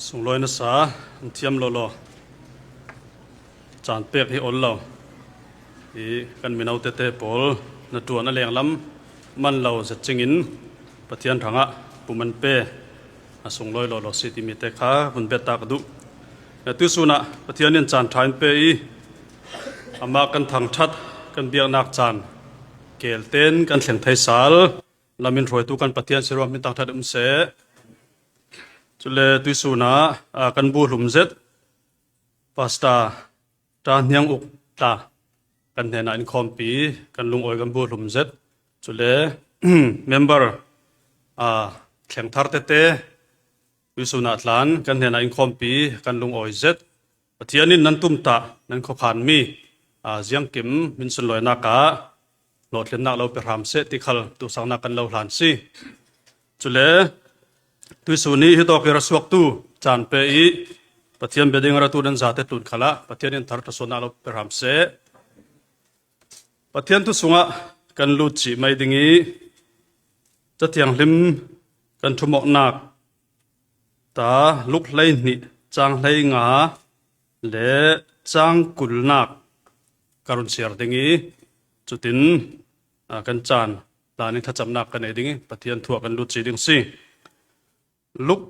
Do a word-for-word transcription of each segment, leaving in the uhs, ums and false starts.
Sunglawi nasa an thiam lawlaw caan pek hi ol lo. Hi kan mino tete pawl na ṭuan a lenglam man lo zet cingin Pathian hrangah pum an pe a sunglawi lawlaw si timi te kha vun bet tak a duh. Na tuisunah Pathian in caan ṭha in pe i amah kan thangṭhat kan biaknak caan kelten kan thleng thei sal. Lamin hruaitu kan Pathian si ruang min thangṭhat um seh. Cule tuisunah a kan bu hlum zet Pastor Ṭa Hniang Uk tla kan hnenah in khawmpi kan lungawi kan bu hlum zet. Cule member a thleng thar tete tuisunah tlan kan hnenah in khawmpi kan lungawi zet. Pathian in nan tumtah nan khuakhanmi a ziangkim min sunlawinak ah hlawhtlinnak lo pe hram seh ti khal tuksaknak kan lo hlan si. Cule tuisun hi hitawk i ra suaktu caan pe i Pathian bia ding ratu nan zate tlun khalah Pathian in thar thluasuahnak lo pe hram seh. Pathian thu sungah kan lut cih mai ding i Cathianghlim kan thumawknak ta Luk hlei hnih cang hlei nga le cang kulnak ka run siar ding i cutin a kan caan tlan in thlacamnak ka nei ding i Pathian thu ah kan lut cih ding si. Luk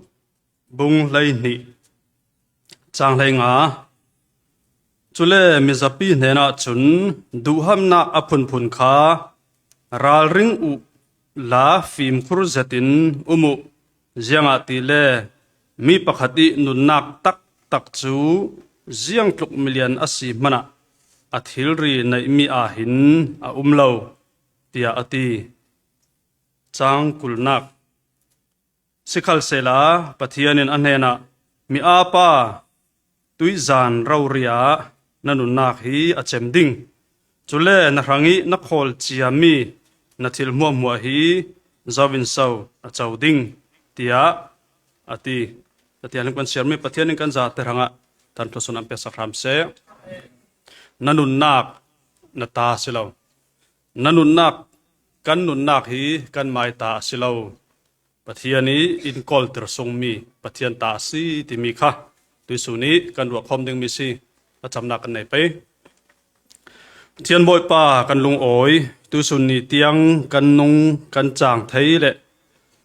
bung hlei hnih cang hlei nga. Cule mizapi hnenah cun duhhamnak a phunphun kha ralring uh la fimkhur zetin um uh, ziangahtile mi pakhat i nunnak taktak cu ziangtluk milian a si hmanah a thilri neihmi ah hin a um lo, tiah a ti. Cang kulnak. Sikhalsehla Pathian in a hnenah, mi apa, tuihzan rori ah na nunnak hi a cem ding. Cule na hrangih na khawl ciami na thil hmuahhmuah hi zo in so a co ding, tiah a ti. Pathian in kan siarmi Pathian in kan zate hrangah thar thluasuahnak an peksak hram seh. Na nunnak na ta a si lo. Na nunnak, kan nunnak hi kan mai ta a si lo. Pathian i in kawltir sungmi Pathian ta a si timi kha tuisun i kan ruahkhawm dingmi si. A camnak kan nei pei. Pathian Bawipa kan lungawi, tuisun ni tiang kan nung kan cang thei le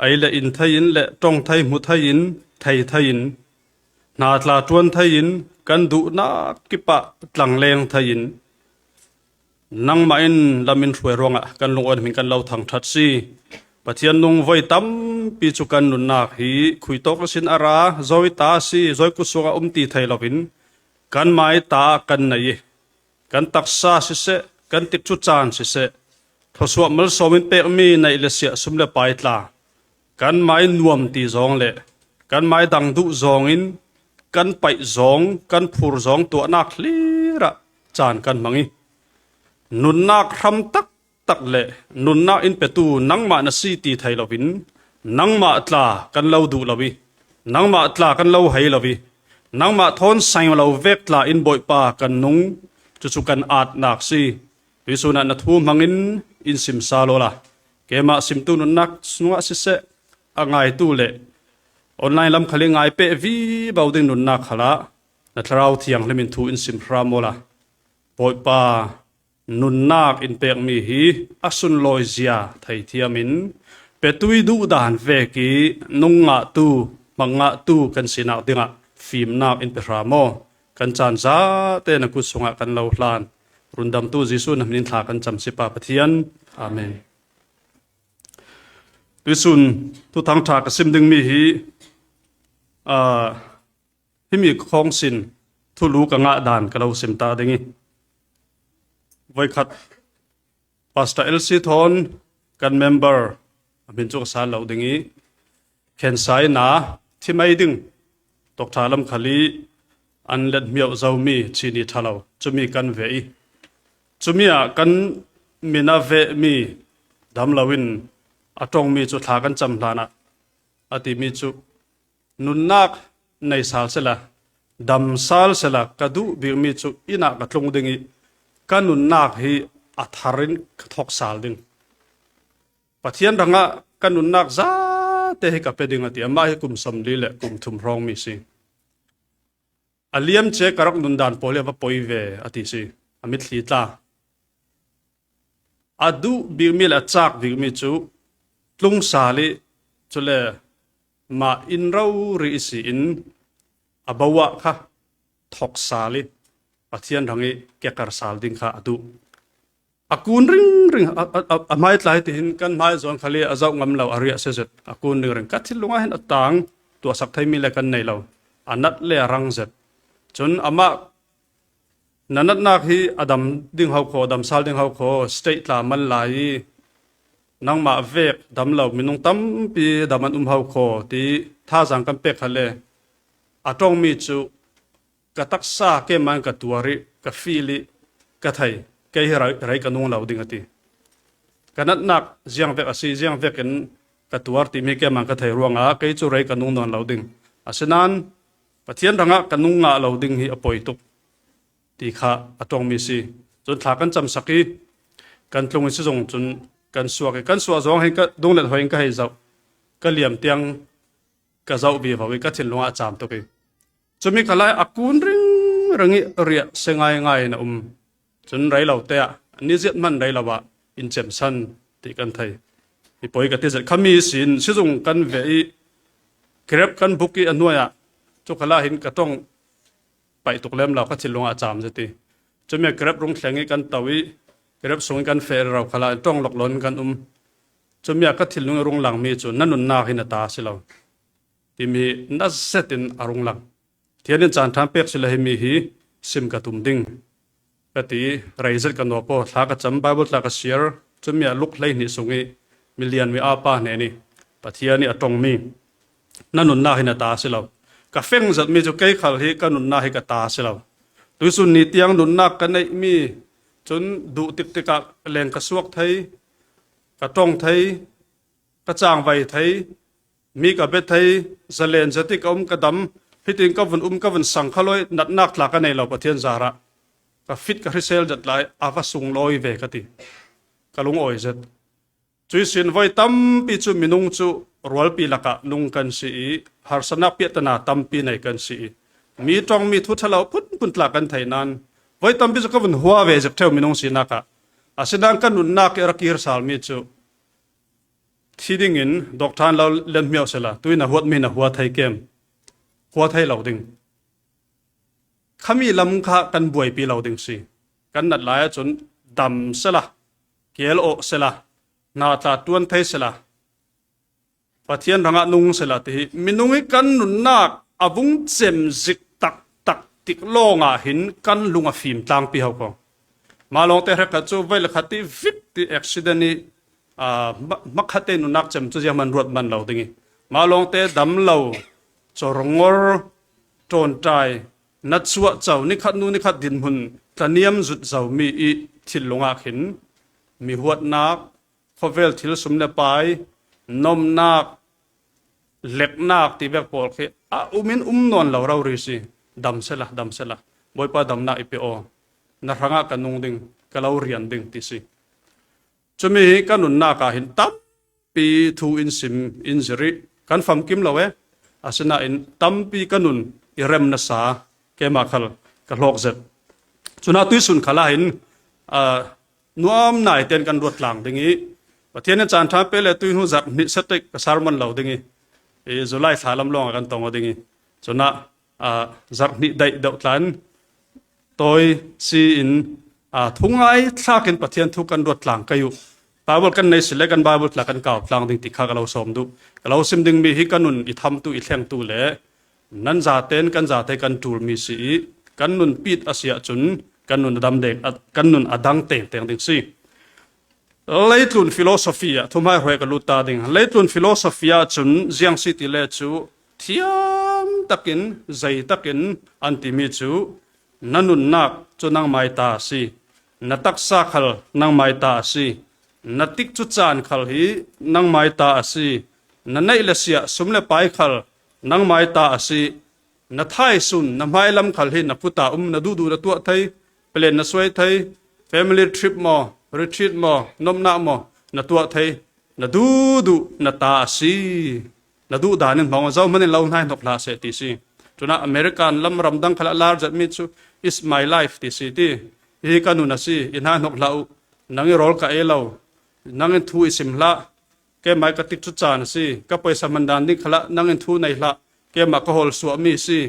ei le in thei in le ṭong thei hmu thei in thei thei in hna tla ṭuan thei in kan duhnak kipah tlangleng thei in nangmah in lam in hruai ruangah kan lungawi hmin kan lo thangṭhat si. Pathian nung voi tampi cu kan nunnak hi khuitawk ihsin a ra, zawi ta si, zawi kut sungah um ti thei loin kan mai ta kan nei i, kan taksa siseh, kan tikcu caan siseh, thluasuah malsawm in pekmi neih le siah sum le pai tla, kan mai nuam ti zawng le kan mai dang duh zawngin kan paih zawng, kan phur zawng tuahnak hlir ah caan kan hmang i, nunnak hram taktak le nunnak in petu nangmah na si ti thei loin nangmah tla kan lo duh lo i, nangmah tla kan lo hei lo i, nangmah thawn saing lo vek tla in Bawipa kan nung, cucu kan atnak si. Tuisun ah na thu hmangin in sim sal awla, keimah simtu nunnak sungah siseh, a ngaitu le online lam khal i ngai peh vivo ding nunnak khalah na Thlarau Thianghlim in thu in sim hram awla, Bawipa, nunnak in pekmi hi a sunlawizia theithiam in petu i duhdan vek i nung ngahtu, hmang ngahtu kan sinak dingah fimnak in pe hram aw. Kan caan zate na kut sungah kan lo hlan. Rundamtu Jesuh na hmin in thla kan cam si Pa Pathian. Amen. Tuisun thuthang ṭha ka sim dingmi hi, aa, himi khawng sin thulu ka ngah dan ka lo sim ta ding i, voikhat Pastor L C thawn kan member a hmin cu ka sal lo ding i, cancer in a thi mai ding, doctor lam khal i an let hmiau zomi chini ṭha lo, cumi kan ve i, cumi ah kan min a vehmi dam loin a ṭongmi cu thla kan cam hlanah a timi cu, nunnak nei sal sela, dam sal sela, ka duh bikmi cu inn ah ka tlung ding i, ka nunnak hi a thar in ka thok sal ding. Pathian hrangah ka nunnak zate hi ka pe ding a ti. Amah hi kum sawmli le kum thum hrawngmi si. a liamcia ka rak nundan pawl hi a va poi ve, a ti si. A mitthli tla. A duh bikmi le a cak bikmi cu tlung sal i, cule mah in rori i si in a bo ah kha thok sal i Pathian rang i kekar sal ding kha a duh. A kun ringring, a, a, a, a hmai tla hi tihin kan hmai zawn khal i a zoh ngam lo, a riah si zet. A kun ringring. Ka thinlung ah hin a tang, tuahsak theimi le kan nei lo. A nat le a rang zet. Cun amah na natnak hi a dam ding ho kho, dam sal ding ho kho, state tla man lai i nangmah vek dam lo minung tampi dam an um ho kho ti thazaang kan pek khal le a ṭongmi cu ka taksa keimah in ka tuar i ka feel i ka thei, kei hi rei, rei ka nung lo ding a ti. Ka natnak ziang vek a si, ziang vekin ka tuar timi keimah in ka thei ruangah kei cu rei ka nung nawn lo ding. Asinain Pathian rangah ka nung ngah lo ding hi a poi tuk ti kha a ṭongmi si. Cun thla kan camsak i kan tlung i si zong cun kan suak i kan suah zong hin ka dunglet hoi in ka hei zoh, ka liam tiang ka zoh vivo i ka thinlung ah a caam tuk i cumi kha lai a kun ringring i riah si ngaingai in a um. Cun rei lo te ah ni ziat hman rei lo ah in cemsan ti kan thei. I poi ka ti zet khami sin sizung kan ve i Grab kan buk i a hnuai ah cu kha lai hin ka ṭong paih tuk lem lo, ka thinlung ah a caam zet i cumi ah Grab rung thleng i kan to i Grab sung i kan feh rero kha lai ṭong lok lo in kan um. Cumi ah ka thinlung i rung langmi cu na nunnak hi na ta a si lo timi na zetin a rung lang. Pathian in caan ṭhan pek si le himi hi sim ka tum ding ka ti, rei zet ka nuam aw, thla ka cam, Bible tla ka siar, cumi ah Luk hleihnih sung i milian mi a pa hnen i Pathian i a ṭongmi na nunnak hi na ta a si lo. Ka feng zetmi cu kei khal hi ka nunnak hi ka ta a si lo. Tuisun ni tiang nunnak ka neihmi cun duh tiktik ah leng ka suak thei, ka ṭong thei, ka cangvai thei, mi ka bia thei, zalen zetik ka um ka dam, hitin ka vun um ka vun sang kha lawi, natnak tla ka nei lo Pathian zarah. Ka fit ka hrisel zet lai, a va sunglawi ve ka ti. Ka lungawi zet. Cuih sin voi tampi cu minung cu rualpi lakah nung kan si i, harsatnak piahtana tampi nei kan si i, mi ṭongmi thu ṭhalo phunphun tla kan thei nain, voi tampi cu ka vun hua ve zet ṭheu minung sinak ah. Asinain ka nunnak i a rak kir salmi cu thi dingin dawkṭhan lo len hmiau sehla, tuin a huatmi na hua thei kem? Hua thei lo ding. Khami lam kha kan buaipi lo ding si. Kan nat lai ahcun dam sehla, kial awh sehla, hna tla ṭuan thei sehla, Pathian rangah nung sehla ti hi minung i kan nunnak a vung cem zik taktak tik lawngah hin kan lung a fim tlangpi ho ko. Mah lawngte hrekkhat cu voi le khat ti vit ti accident i, aa, hma-, hmakhatte nunnak cem cu ziah hman ruat man lo ding i, mah lawngte dam lo, corngor, ṭawnṭai, na chuah co, nikhat nu nikhat dinhmun tlaniam zut zomi i thinlung ah khin mi huatnak, khawvel thil sum le pai, nomnak, leknak ti vek pawl khi a um in um nawn lo rori si. Dam sehla, dam sehla. Bawipa damnak i pe aw. Na hrangah ka nung ding, ka lo rian ding ti si. Cumi hi ka nunnak ah hin tampi thu in sim, in zir i kan famkim lo e. Asinain tampi ka nun i rem nasa, keimah khal ka hlawk zet. Cun atu i sun khal ah hin, aa, nuam nain kan ruat tlang ding i, Pathian in caan ṭha pek le tuihnu zarh hnih setek ka sermon lo ding i, i July thla lam lawngah kan tong aw ding i, cun ah, aa, zarh hnih daih deuh tla in tawi si in, aa, thungai thlak in Pathian thu kan ruat tlang kei uh. Bible kan nei si le kan Bible tla kan kau tlang ding ti kha ka lo sawm duh. Ka lo sim dingmi hi ka nun i thamtu, i thlengtu le nan zaten kan zate kan ṭulmi si i, kan nun pit a si ahcun kan nun a dam deng, a, kan nun a dang tengteng ding si. Leitlun philosophy ah thuhmaihruai ka lut ta ding. Leitlun philosophy ahcun ziang si ti le cu thiam takin, zei takin an timi cu na nunnak cu nangmai ta a si, na taksa khal nangmai ta a si, na tikcu caan khal hi nangmai ta a si, na neih le siah sum le pai khal nangmai ta a si, na thaisun, na hmailam khal hi na kut ah um, na duhduh na tuah thei, plan na suai thei, family trip maw, retreat maw, nomnak maw, na tuah thei, na duhduh na ta a si. Na duh dan in hmang, zohman in lo hnaihnok hlah seh ti si. Cunah American lam ramdang khalah lar zet mi cu, "It's my life," ti si ti. "Hi ka nun a si, i hna hnok hlah uh, nang i rawl ka ei lo, nang in thu i sim hlah, keimah ka tikcu caan a si, ka poisa hman dan ding khalah nang in thu nei hlah, keimah ka hawl suahmi si,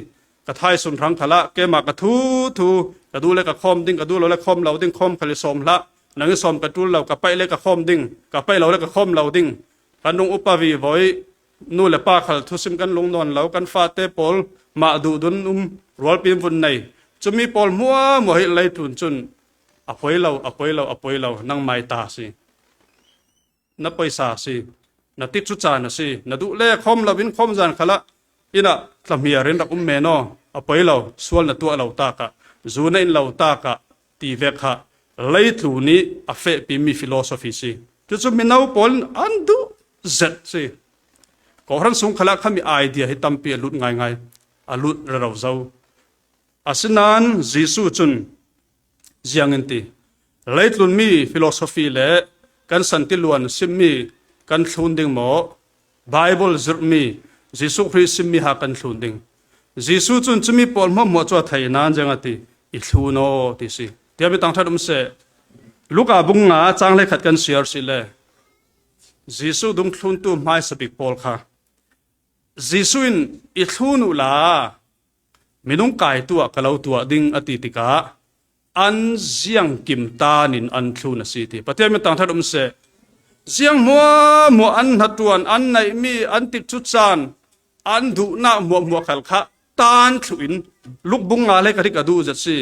ka thaisun hrang khalah keimah ka thu thu, ka duh le ka khawm ding, ka duh lo le khawm lo ding, khawm khal i sawm hlah, nang i sawm ka ṭul lo, ka paih le ka khawm ding, ka paih lo le ka khawm lo ding, kan lung upa vivo i nu le pa khal thusim kan lung nawn lo, kan fate pawl mah duhdun um, rualpi in vun nei. Cumi pawl hmuahhmuah hi leitlun cun a poi lo, a poi lo, a poi lo, nangmai ta si. Na poisa si, na tikcu caan a si, na duh le khawm lo in khawm zan khalah inn ah thlahmiar in rak um men aw, a poi lo, sual na tuah lo takah, zu na in lo takah," ti ve kha leitlun i a fehpimi philosophy si. Cucu mino pawl in an duh zet si. Kawhhran sung khalah khami idea hi tampi a lut ngaingai, a lut rero zo. Asinain Jesuh cun ziangin ti, "Leitlun mi philosophy le kan santiluan simmi kan thlun ding maw, Bible zirhmi, Jesuh Khrih simmi ha kan thlun ding?" Jesuh cun cumi pawl hmuahhmuah cu a thei nain ziang a ti, "I thlun aw," ti si. Tiah mi tangṭhat um seh. Luka bung nga cang hleikhat kan siar si le Jesuh dungthluntu hmaisa bik pawl kha Jesuh in, "I thlun uhla minung kai tu ah ka lo tuah ding," a ti tikah an ziangkim tan in an thlun a si ti. Pathian min tangṭhat um seh. Ziang hmuahhmuah an hnaṭuan, an neihmi, an tikcu caan, an duhnak hmuahhmuah khal kha tan thluh in, Luk bung nga le ka dik a duh zet si,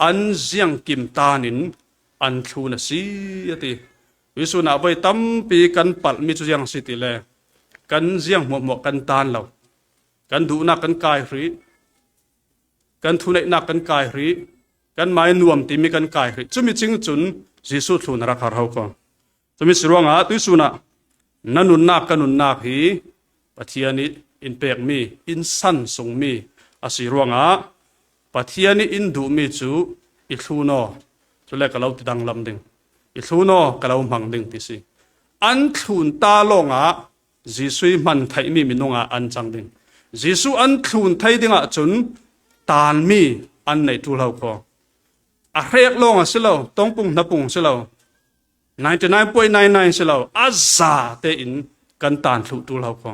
an ziangkim tan in an thlun a si a ti. Tuisun ah voi tampi kan palhmi cu ziang si ti le kan ziang hmuahhmuah kan tan lo. Kan duhnak kan kai hrih, kan thuneihnak kan kai hrih, kan mai nuam timi kan kai hrih. Cumi cing cun Jesuh thlun a rak har ho ko. Cumi si ruangah tuisun ah na nunnak, ka nunnak hi Pathian i in pekmi, in san sungmi a si ruangah Pathian i in duhmi cu i thlun aw, cule ka lo ti danglam ding, i thlun aw, ka lo hmang ding ti si. An thlun ta lawngah Jesuh i hman theihmi minung ah an cang ding. Jesuh an thlun thei dingah cun tanmi an neih ṭul ho kho. A hrek lawng a si lo, tongpung hnapung a si lo, ninety nine point nine nine si lo, a zate in kan tan thluh ṭul ho kho.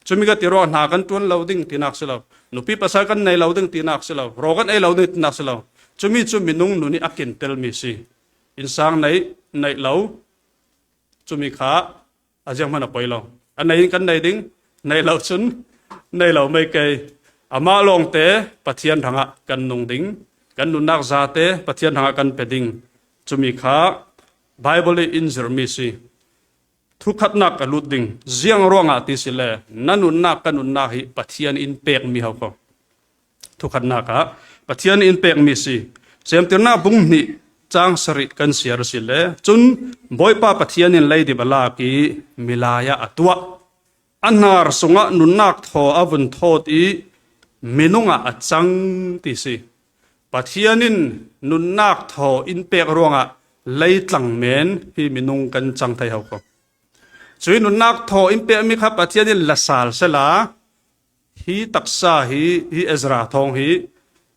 Cumi ka ti ruangah hna kan ṭuan lo ding tinak si lo, nupi pasal kan nei lo ding tinak si lo, raw kan ei lo ding tinak si lo. Cumi cu minung nun i a kintelmi si. Innsang nei, neih lo, cumi kha a zianghman a poi lo. A nei in kan nei ding, nei lo cun nei lo mei kei. Amah lawngte Pathian hrangah kan nung ding, kan nunnak zate Pathian hrangah kan pe ding. Cumi kha Bible i in zirhmi si. Thukhatnak ka lut ding, ziang ruangah ti si le na nunnak, ka nunnak hi Pathian in pekmi ho ko. Thukhatnak ah Pathian in pekmi si. Semtirnak bung hnih cang sarih kan siar si le cun Bawipa Pathian in leidip a lak i milai ah a tuah. A hnar sungah nunnak thaw a vun thawt i minung ah a cang ti si. Pathian in nunnak thaw in pek ruangah leitlang men hi minung kan cang thei ho ko. Cui nunnak thaw in pekmi kha Pathian in la sal sela, hi taksa hi, hi Ezra thawng hi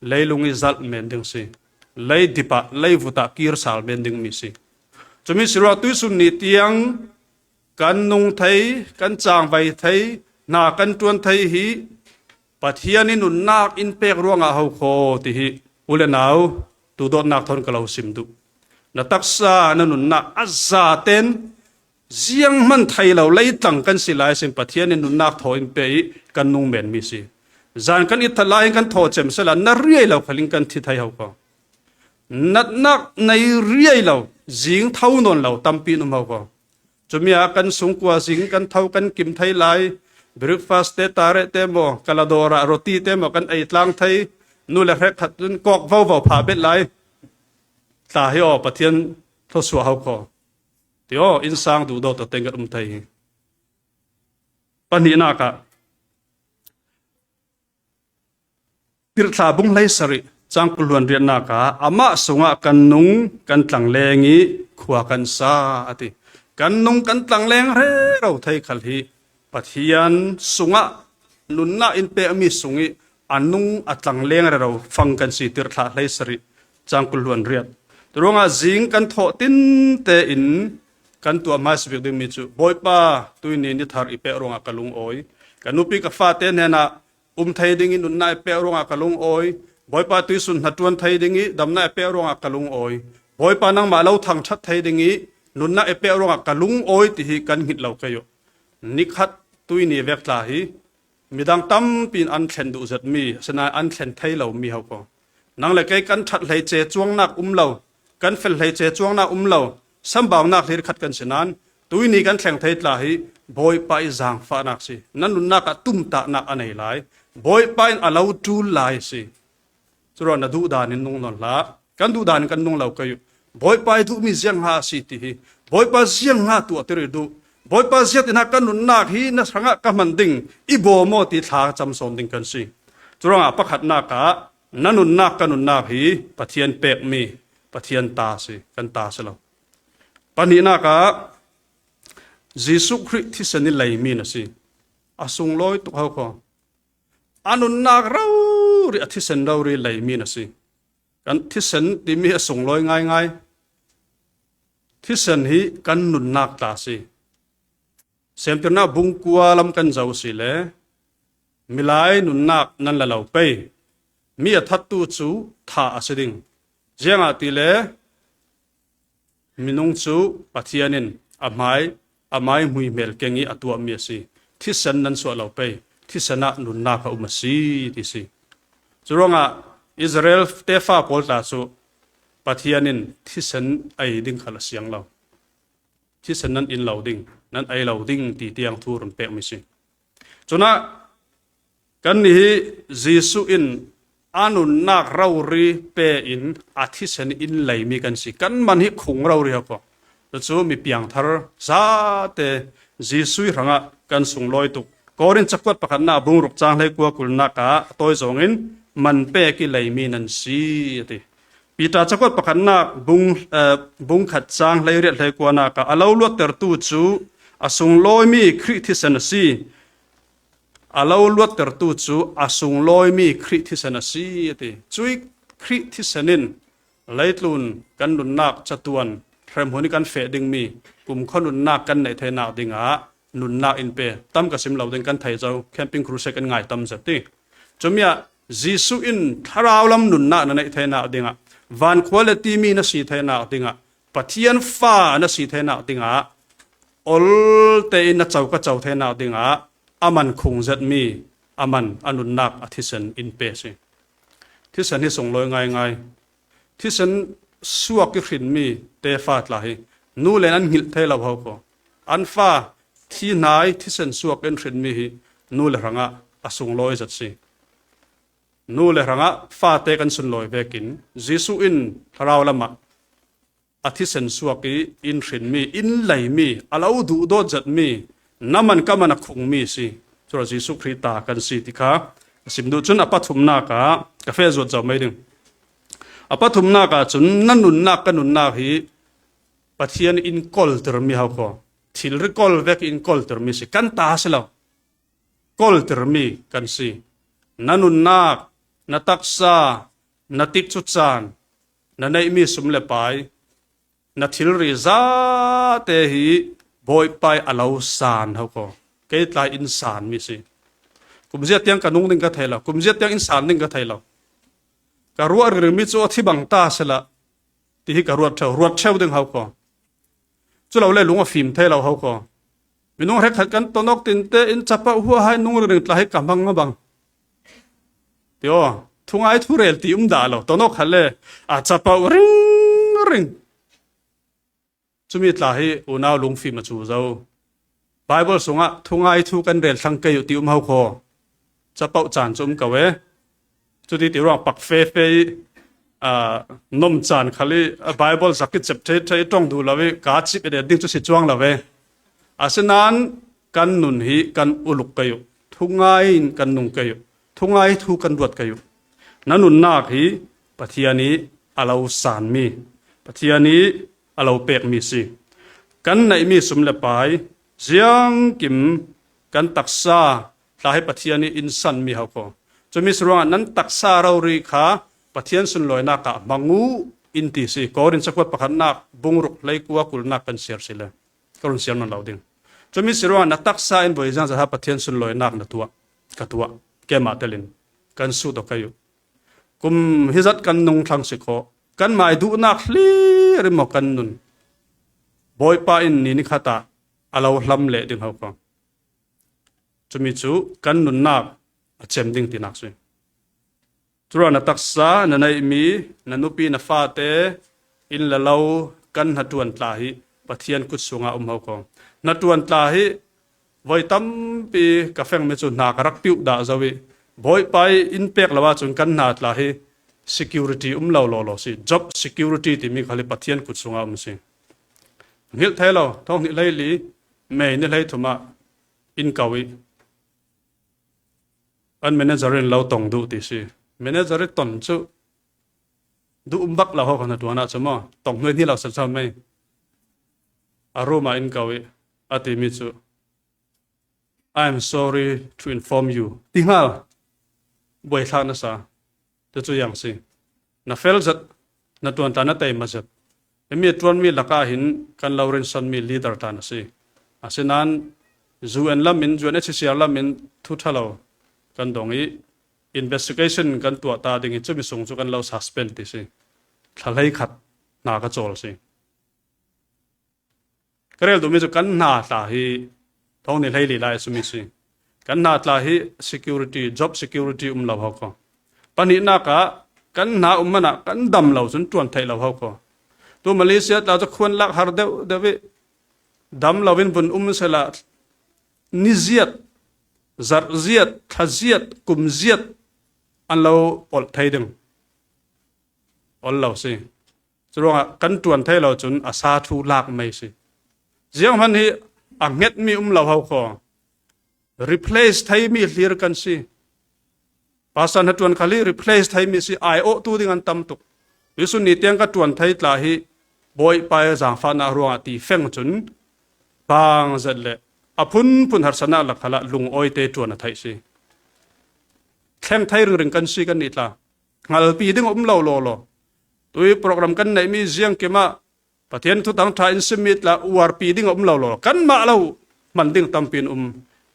leilung i zalh men ding si. Lei dip ah, lei vut ah kir sal men dingmi si. Cumi si ruah tuisun ni tiang kan nung thei, kan cangvai thei, hna kan ṭuan thei hi Pathian i nunnak in pek ruangah ho kho ti hi u le nau, tu dawtnak thawn ka lo sim duh. Na taksa, na nunnak a zaten zianghman thei lo, leitlang kan si lai sin Pathian in nunnak thaw in pe i kan nung menmi si. Zan kan itthal lai in kan thaw cem sela, na riai lo khal in kan thi thei ho ko. Natnak nei riai lo, zing tho nawn lo tampi in um ho ko. Cumi ah kan sungkua zing kan tho kan kim thei lai, breakfast te, tareh te maw, kaladawr ah roti te maw kan ei tlang thei, nu le hrekkhat cun kawk vovo phah bet lai. Tla hi aw, Pathian thluasuah ho ko. Ti aw, innsang duhdawt tawh tengkat um thei hi. Pahnihnak ah Tirhthlah bung hleisarih cang kul hluan riatnak ah amah sungah kan nung kan tlangleng i khua kan sa a ti. Kan nung kan tlangleng rero thei khal hi Pathian sungah nunnak in pekmi sung i a nung a tlang leng rero fang kan si, Tirhthlah hleisarih chang kul hluan riat. Curuangah zing kan thawh tinte in kan tuah hmaisa bik dingmi cu, Bawipa, tuini ni thar i pek ruangah ka lungawi. Ka nupi ka fate hnenah um thei ding i nunnak i pek ruangah ka lungawi. Bawipa, tuisun hnaṭuan thei ding i damnak i pek ruangah ka lungawi. Bawipa, nangmah lo thangṭhat thei ding i nunnak i pek ruangah ka lungawi, ti hi kan hngilh lo kei uh. Nikhat tuini vek tla hi midang tampi in an thlen duh zetmi, asinain an thlen thei lomi ho ko. Nang le kei kan ṭhat hleice cuangnak um lo, kan fel hleice cuangnak um lo, sambaunak hlir khat kan si nain, tuini kan thleng thei tla hi Bawipa i zaangfahnak si. Na nunnak ah tumtahnak a nei lai, Bawipa in a lo ṭul lai si. Curuangah na duhdan in nung nawn hlah. Kan duhdan in kan nung lo kei uh. Bawipa i duhmi ziangha a si ti hi. Bawipa ziangha tuahtir i duh. Bawipa ziat in ah ka nunnak hi na hrangah ka hman ding, i bawm aw ti thla cam sawn ding kan si. Curuangah pakhatnak ah na nunnak ka nunnak hi Pathian pekmi, Pathian ta si, kan ta si lo. Pahnihnak ah Jesuh Khrih thisen i leimi na si. A sunglawi tuk ho ko. A nunnak rori, a thisen rori leimi na si. Kan thisen timi a sunglawi ngaingai. Thisen hi kan nunnak tla si. Semtirnak bung kua lam kan zoh si le, milai nunnak nan la lo pei. Mi a thattu cu thah a si ding. Ziangahtile, minung cu Pathian in a hmai, a mai hmuihmel keng i a tuahmi a si. Thisen nan suah lo pei, thisen ah nunnak a um a si, ti si. Curuangah Israel tefa pawl tla cu Pathian in thisen ei ding khal a siang lo. Thisen nan in lo ding, nan ei lo ding ti tiang thu run pekmi si. Cunah kannih hi Jesuh in a nunnak rori pe in a thisen in leimi kan si. Kan man hi khung rori ho ko. Cucu mi piangthar zate Jesuh hrangah kan sunglawi tuk. Korin cakuat pakhatnak bung ruk cang hleikua kulnak ah a tawi zawngin man pek i leimi nan si, a ti. Peter cakuat pakhatnak bung, eh, bung khat cang hleiriat hleikuanak ah a lo luattertu cu a sunglawimi Khrih thisen a si. A lo luattertu cu a sunglawimi Khrih thisen a si, a ti. Cui Khrih thisen in leitlun kan nunnak catuan hremhmun i kan feh dingmi kumkhua nunnak kan neih theinak dingah nunnak in pe. Tam ka sim lo ding, kan thei zo, camping crusade kan ngai tam zet ti. Cumi ah Jesuh in thlarau lam nunnak na neih theinak dingah, vankhua le timi na si theinak dingah, Pathian fa na si theinak dingah, olte in na co ka co theinak dingah a man khung zetmi, a man a nunnak a thisen in pe si. Thisen hi sunglawi ngaingai. Thisen suak i hrinmi tefa tla hi nu le nan hngilh thei lo ho ko. An fa thi hnai thisen suak in hrinmi hi nu le hrangah a sunglawi zet si. Nu le hrangah fate kan sunlawi vekin Jesuh in thlarau lamah a thisen suak i in hrinmi, in leimi, a lo duhdawt zetmi, na man ka man a khungmi si. Curuangah Jesuh Khrih ta kan si ti kha a sim duh cun a pathumnak ah ka feh zuat zo mai ding. A pathumnak ah cun na nunnak ka nunnak hi Pathian in koltirmi ho ko. Thilri kol vek in koltirmi si. Kan ta si lo. Koltirmi kan si. Na nunnak, na taksa, na tikcu caan, na neihmi sum le pai, na thilri zate hi Bawipa i a lo san ho ko. Kei tla in sanmi si. Kumzia tiang ka nung ding ka thei lo, kumzia tiang in san ding ka thei lo. Ka ruah ringring mi cu a thi bang ta sila, ti hi ka ruat ṭheu, ruat ṭheu ding ho ko. Cu lo le lung a fim thei lo ho ko. Minung hrekkhat kan tonawk tinte in capoh huahai nung ringring tla hi ka hmang a bang. Ti aw, thungai thu rel ti um dah lo. Tonawk khat le a capoh ringring. Cumi tla hi unau lungfim a cu zo. Bible sungah thungai thu kan rel thlang kei uh ti um ho kho. Capoh caan cu um ko e. Cuti ti ruang pak fefe i, aa, nom caan khal i, a Bible zak i cep ṭhei ṭhei i ṭong duh lo i, kaa cip i det ding cu si cuang lo e. Asinain kan nun hi kan uluk kei uh. Thungai in kan nung kei uh. Thungai thu kan ruat kei uh. Na nunnak hi Pathian i a lo sanmi, Pathian i a lo pekmi si. Kan neihmi sum le pai, ziangkim kan taksa tla hi Pathian i in sanmi ho kho. Cumi si ruangah nan taksa rori kha Pathian sunlawinak ah hmang uh in ti si. Korin cakuat pakhatnak bung ruk hlei kua kulnak kan siar si le ka run siar nawn lo ding. Cumi si ruangah na taksa in voi ziangzat ha Pathian sunlawinak na tuah, ka tuah, keimah telin kan sut aw kei uh. Kum hizat kan nung thlang si khaw, kan mai duhnak hlir i maw kan nun Bawipa in ni ni khatah a lo hlam leh ding ho khaw. Cumi cu kan nunnak a cem ding tinak si. Curuangah na taksa, na neihmi, na nupi, na fate, inn le lo, kan hnaṭuan tla hi Pathian kut sungah um ho khaw. Hnaṭuan tla hi voi tampi ka fengmi cu hna ka rak piuh dah zo i Bawipa i in pek lo ahcun kan hna tla hi security um lo lawlaw si. Job security timi khal hi Pathian kut sungah um si. Hngilh thei lo, thawng hnih hlei li, May ni hlei thum ah in ko i an manager in lo tong duh ti si. Manager i ton cu duh um bak lo ho kha hnaṭuan ah cu maw, tong hnuai hni lo sal sal mai. A room ah in ko i a timi cu, "I am sorry to inform you," ti hngal. Buaithlak na sa. Cucu yang si. Na fel zat, na ṭuan tla na tei ma zat. Himi a ṭuanmi lakah hin kan lo rinsanmi leader tla na si. Asinain U N lam in, U N H C R lam in thu ṭha lo kan dong i investigation kan tuah ta ding i cumi sung cu kan lo suspend ti si. Thla hlei khat hna ka cawl si. Ka rel duhmi cu kan hna tla hi thawng ni hlei li lai a sumi si. Kan hna tla hi security, job security um lo ho khaw. Pahnihnak ah kan hna um hmanh ah kan dam lo cun ṭuan theih lo ho khaw. Tu Malaysia tla cu khuan lak har deuh deuh i dam lo in vun um sehla ni ziat, zarh ziat, thla ziat, kum ziat an lo olh thei ding. Ol lo si. Curuangah kan ṭuan thei lo cun a sa thu lak mei si. Zianghman hi a hngetmi um lo ho khaw. Replace theimi hlir kan si. Pastor hnaṭuan khal hi replace theimi si, aiawhtu ding an tam tuk. Tuisun ni tiang ka ṭuan thei tla hi Bawipa i zaangfahnak ruangah ti feng cun bang zet le a phunphun harsatnak lak khalah lungawite ṭuan a theih si. Thleng thei ringring kan si kannih tla. Hngalpi ding a um lo lawlaw. Tui program kan neihmi ziangkim ah Pathian thuthang ṭha in simmi tla uarpi ding a um lo lawlaw. Kanmah lo hman ding tampi in um.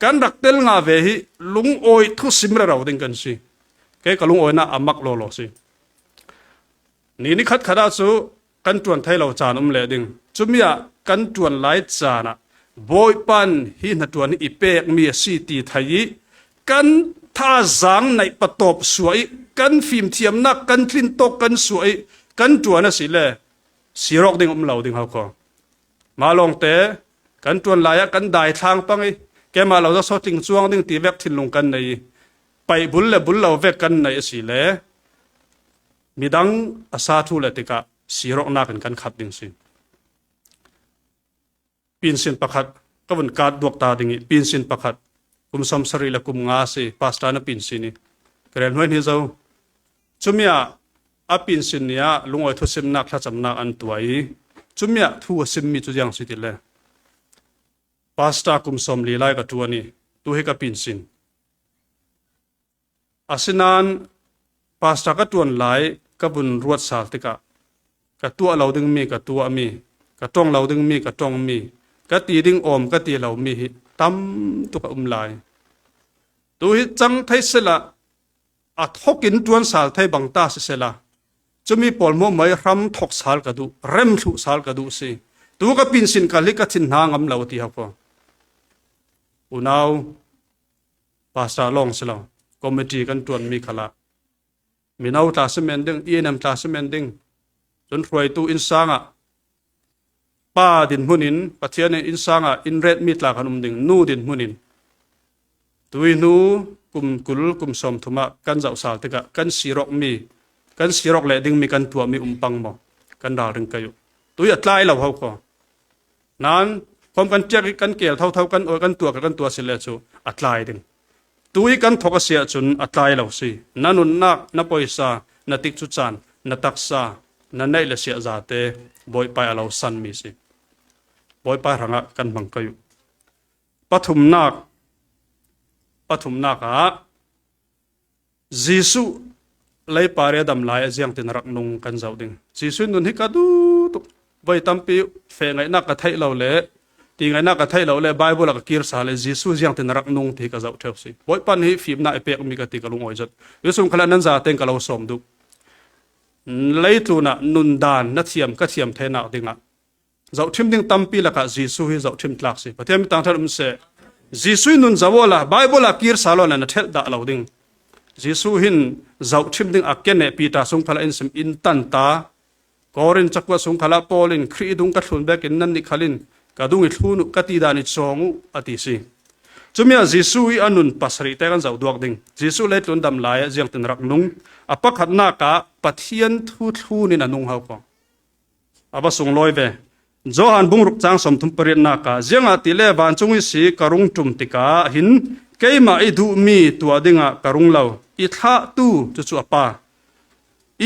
Kan rak tel ngah ve hi lungawi thusim rero ding kan si. Kei ka lungawinak a mak lawlaw si. Ni nikhat khat ah cu kan ṭuan thei lo caan um leh ding. Cumi ah kan ṭuan lai caan ah Bawipa in hi hnaṭuan hi i pekmi a si ti thei i kan thazaang naih patawp suah i kan fimthiamnak kan tlintawk kan suah i kan ṭuan a si le sir awk ding um lo ding ho khaw. Mah lawngte kan ṭuan lai ah kan daithlang pang i keimah lo zasaw tling cuang ding ti vek thinlung kan nei i paih bul le bul lo vek kan nei a si le midang a sa thu le tikah sir awknak in kan khat ding si. Pinsin pakhat ka vun kat duak ta ding i pinsin pakhat kum sawmsarih le kum nga si, pastor na pinsin i ka rel hnuai hni zo. Cumi ah a pinsin ni ah lungawi thusimnak thlacamnak an tuah i cumi ah thu a simmi cu ziang si ti le pastor kum sawmli lai ka ṭuan i tu hi ka pinsin. Asinain pastor ka ṭuan lai ka vun ruat sal tikah ka tuah lo dingmi ka tuahmi, ka ṭong lo dingmi ka ṭongmi, ka ti ding awm ka ti lomi hi tam tuk a um lai. Tu hi cang thei sehla a thawk in ṭuan sal thei bang ta sisehla cumi pawl hmuahhmuah i hram thawk sal ka duh, rem thluh sal ka duh si. Tu ka pinsin kal hi ka thin hna ngam lo ti hau ko. Unau, pastor lawng si lo, committee kan ṭuanmi khalah mino tla si men ding, E N M tla si men ding, cun hruaitu innsang ah pa dinhmun in Pathian in innsang ah in retmi tla kan um ding, nu dinhmun in tui hnu kum kul, kum sawmthum ah kan zoh sal tikah kan sir awkmi, kan sir awk leh dingmi kan tuahmi um pang maw? Kan ralring kei uh. Tui a tlai lo hau ko. Nan khawm kan ṭiak i kan keel thotho, kan awi, kan tuah, kan tuah si le cu a tlai ding. Tui kan thawk a si ahcun a tlai lo si. Na nunnak, na pawisa, na tikcu caan, na taksa, na neih le siah zate Bawipa a lo sanmi si. Bawipa hrangah kan hmang kei uh. Pathumnak, pathumnak ah Jesuh leipa ria dam lai a ziangtin a rak nung kan zoh ding. Jesuh nun hi ka duh tuk. Voi tampi feh ngaihnak ka theih lo le, ti ngaihnak ka theih lo le, Bible a ka kirsa le, Jesuh ziangtin a rak nung ti ka zoh ṭheu si. Bawipa hi fimnak i pekmi ka ti ka lungawi zet. Jesuh khalah nan zaten ka lo sawm duh. Leitlun ah nundan na thiam ka thiam theinak dingah zohṭhim ding tampi lakah Jesuh hi zohṭhim tlak si. Pathian mi tangṭhat um seh. Jesuh nun zoh awla, Bible a kirsa lo na na ṭhelh dah lo ding. Jesuh hin zohṭhim ding a kene Peter sung khalah in sim in tan ta. Korin cakuat sung khalah Paul in Khrih i dung ka thlun bekin nannih khalin ka dung i thlun uh ka ti dan i cawng uh a ti si. Cumi ah Jesuh i a nun pasarih te kan zoh duak ding. Jesuh leitlun dam lai ah ziangtin rak nung. A pakhatnak ah Pathian thu thlun in a nung hau ko. A va sunglawi ve. Johan bungruk cang sawmthum pariatnak ah, ziangahtile vancung i si ka rung ṭum tikah hin keimah i duhmi tuah dingah ka rung lo, i thlahtu cucu a pa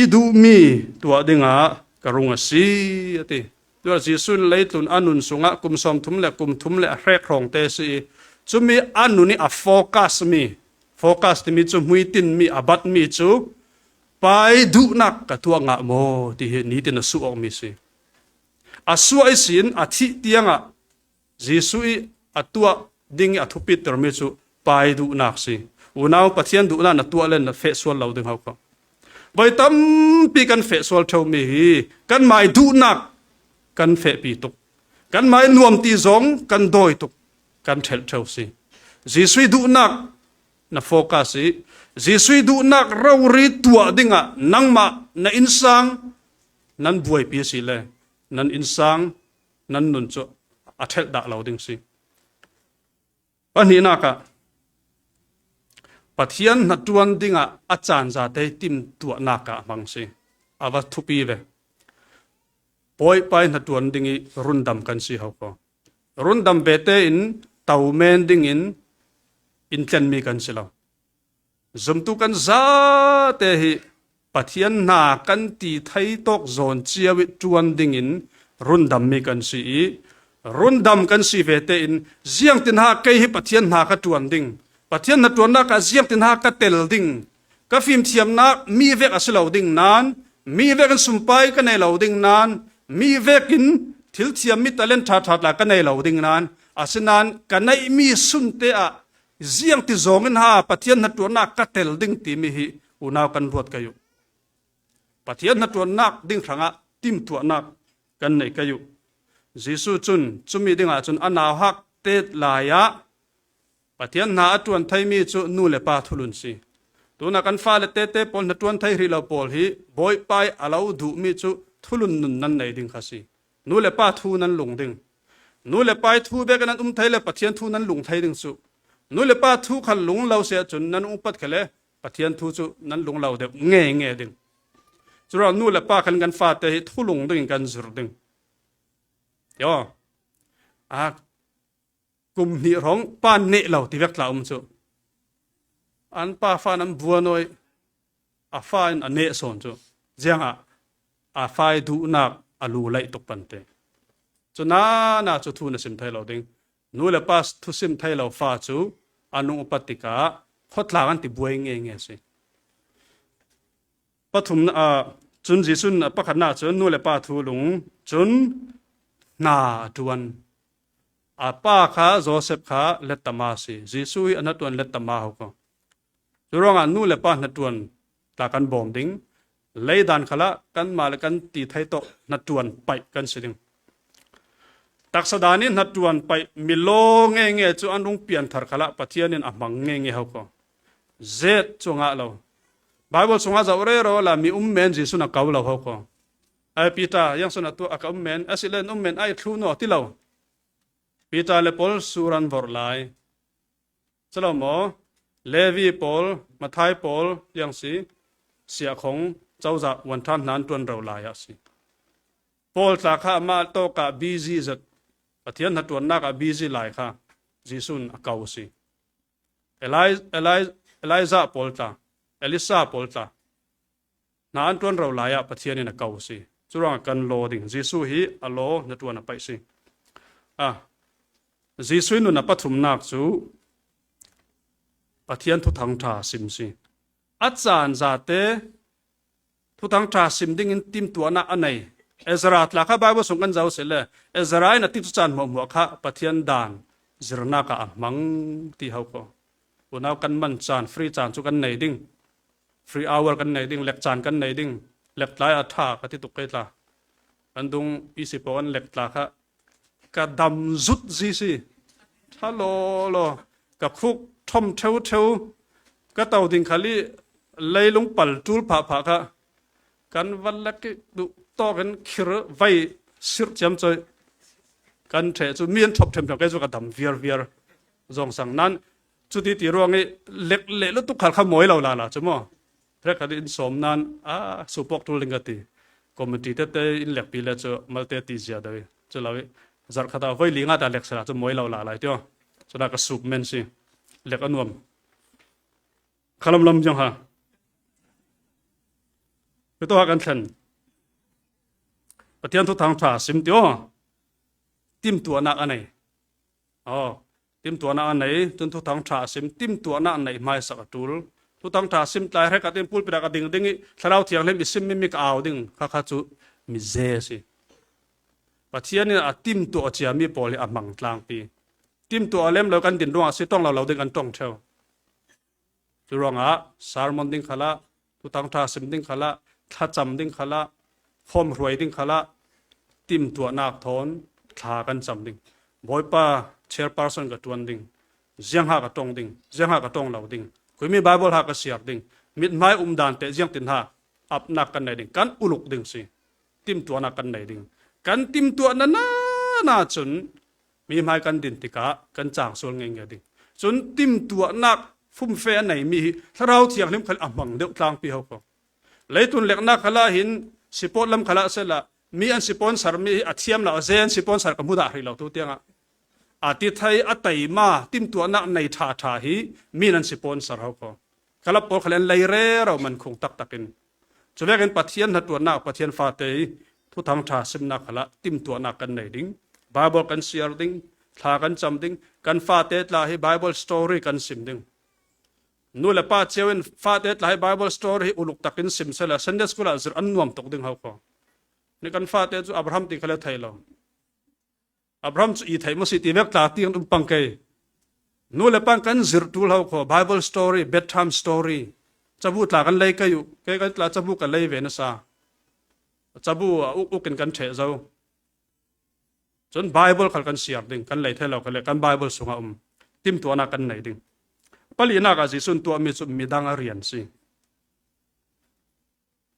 i duhmi tuah dingah ka rung a si, a ti. Tuah Jesuh in leitlun a nun sungah kum sawmthum le kum thum le a hrek hrawngte si i, cumi a nun i a focus mi, focus timi cu hmuitinmi, a batmi cu, Pa i duhnak ka tuah ngah maw ti hi nitin a suh awkmi si. A suah ihsin a thih tiangah Jesuh i a tuah ding i a thupitermi cu Pa i duhnak si. Unau Pathian duhnak na tuah le na feh sual lo ding hau ko. Voi tampi kan feh sual ṭheumi hi kanmah i duhnak kan fehpi tuk. Kanmah i nuam ti zong kan dawi tuk, kan ṭhelh ṭheu si. Jesuh i duhnak na focus i, Jesuh i duhnak rori tuah dingah nangmah na innsang nan buaipi si le nan innsang nan nun cu a ṭhelh dah lo ding si. Pahnihnak ah Pathian hnaṭuan dingah a caan zate timhtuahnak ah a hmang si. A va thupi ve. Bawipa i hnaṭuan ding i rundam kan si hau ko. Rundam ve tein tomen dingin in tlenmi kan si lo. Zumtu kan zate hi Pathian hna kan ti thei tawk zawn cio i ṭuan dingin rundammi kan si i, rundam kan si ve tein ziangtin ha kei hi Pathian hna ka ṭuan ding, Pathian hnaṭuannak ah ziangtin ha ka tel ding, ka fimthiamnak mi vek a si lo ding nan, mi vekin sumpai ka nei lo ding nan, mi vekin thilthiam mi talent ṭhaṭha tla ka nei lo ding nan, asinain ka neihmi sunte ah ziangti zawngin ha Pathian hnaṭuannak ka tel ding timi hi unau kan ruat kei uh. Pathian hnaṭuannak ding hrangah timhtuahnak kan nei kei uh. Jesuh cun cumi dingah cun a nauhak tet lai ah Pathian hna a ṭuan theimi cu nu le pa thulun si. Tunah kan fale tete pawl hnaṭuan thei hrih lo pawl hi Bawipa i a lo duhmi cu thulun nun nan nei ding kha si. Nu le pa thu nan lung ding. Nu le pa i thu bek nan um thei le Pathian thu nan lung thei ding cu. Nu le pa thu khan lung lo si ahcun nan upat kha le Pathian thu cu nan lung lo deuh nge nge ding. Curuang nu le pa khan kan fate hi thu lung dingin kan zir ding. Yo. A kum hnih hrawng pa neh lo ti vek tla um cu. An pa fa nan buan awi a fa in a neh sawn cu. Ziangah a fa i duhnak a lu laih tuk pante. Cu nana cu thu na sim thei lo ding. Nu le pa thusim thei lo fa cu an upat tikah khawtlang an ti buai nge nge si. Pathum, ah, cun Jesuh in a pakhatnak cun nu le pa thu lung cun hna a ṭuan. A pa kha Joseph kha lettama si. Jesuh hi a hnaṭuan lettama ho ko. Curuangah nu le pa hnaṭuan tla kan bawm ding. Leidan khalah kanmah le kan ti thei tawh hnaṭuan paih kan si ding. Taksa dan in hnaṭuan paih milaw nge nge cu an rung pianthar khalah Pathian in a hmang nge nge ho ko. Zet cu ngah lo. Bible sungah zoh rero la mi um men Jesuh na ko lo ho ko. Ai Peter, yang sun a tu a ka um men, a si len um men ai thlu no ti lo. Peter le Paul suran vor lai. Calo maw, Levi pawl, Mathai pawl, yang si, siahkhong, cozah, wanṭhan hna an ṭuan ro lai ah si. Paul tla kha amah tawkah busy zet, Pathian hnaṭuannak ah busy lai kha Jesuh in a ko si. Eli, Eli, Elijah pawl tla, Elisa pawl tla, hna an ṭuan ro lai ah Pathian in a ko si. Curuangah kan law ding. Jesuh hi a law hnaṭuan a paih si. Ah, Jesuh i nun a pathumnak cu Pathian thuthang ṭha sim si. a caan zate Thuthangṭha sim dingin timtuahna a nei. Ezra tla kha Bible sung kan zoh seh le, Ezra in a tikcu caan hmuahhmuah kha Pathian dan zirnak ah a hmang ti ho ko. Unau kan man caan, free caan cu kan nei ding. Free hour kan nei ding, lek caan kan nei ding. Lek tlai a ṭha ka ti tuk kei tla. Kan dung i si paoh an lek tla kha ka dam zut zi si. Ṭha lawlaw. Ka khuk ṭhawm ṭheuṭheu. Ka to ding khal i leilung pal ṭul phahphah kha kan van lek i duh tawk in khir vai sirh ciamcoi. Kan ṭheh cu mi an ṭhawp ṭhemṭhem, kei cu ka dam viarviar. Zawngsang nan cuti ti ruang i lek leh lutuk khal kha mawi lo lala cu maw? Hrekhat in sawm nan a supawk ṭul ding ka ti. Committee tete in lekpi le cu malte ti zia deuh i cu lo i zarh khat a voi li nga ta lek sala cu mawi lo la lai tio. Cuna ka sup men si. Lek a nuam. Khalam lam ziang ha. Pito ha kan thlen. Pathian Thuthangṭha sim tio. Timtuahnak a nei. Aw, timtuahnak a nei, cun Thuthangṭha a sim, timtuahnak a nei hmaisak a ṭul. Thuthangṭha a sim tlai hrekhat in pulpit ah ka ding ding i Thlarau Thianghlim i sim mi, mi ka au ding, kha kha cu mize a si. Pathian in a timtuah a ciami pawl hi a hmang tlangpi. Timtuah a lem lo kan din ruangah a si, ṭong lo lo ding kan ṭong ṭheu. Cu ruangah sermon ding khalah, Thuthangṭha sim ding khalah, thlacam ding khalah, form hruai ding khalah, timtuahnak thawn thla kan cam ding. Bawipa, chairperson ka ṭuan ding, ziangha ka ṭong ding, ziangha ka ṭong lo ding, khuimi Bible ha ka siar ding, mithmai umdan teh ziangtin ha apnak kan nei ding, kan uluk ding si. Timtuahnak kan nei ding. Kan timtuah nana cun mi hmai kan din tikah kan cang sual ngei ngei ding. Cun timtuahnak fumfe a neimi hi Thlarau Thianghlim khal a hmang deuh tlangpi ho ko. Leitun leknak khalah hin sipawt lam khalah sehla mi an sponsor mi hi a thiam lo, a zei an sponsor ka hmu dah hrih lo tu tiangah a ti thei a teima timtuahnak nei ṭha ṭha hi mi nan sponsor ho ko. Khalap pawl khal an lei rero man khung taktak in. Cuvekin Pathian hnaṭuannak, Pathian fate i Thuthangṭha simnak khalah timtuahnak kan nei ding. Bible kan siar ding, thla kan cam ding, kan fate tla hi Bible story kan sim ding. Nu le pa cio in fate tla hi Bible story hi uluk takin sim sela Sunday school ah zirh an nuam tuk ding ho ko. Ni kan fate cu Abraham ti khal a thei lo. Abraham cu i theih maw si ti vek tla ti kan um pang kei. Nu le pa kan zirh ṭul ho kho, Bible story, bedtime story. Cabu tla kan lei kei uh, kei kan tla cabu ka lei ve nasa. Cabu a uk uk in kan ṭheh zo. Cun Bible khal kan siar ding, kan lei thei lo kha le kan Bible sungah um. Timtuahnak kan nei ding. Palinak ah Jesuh in tuahmi cu midang a rian si.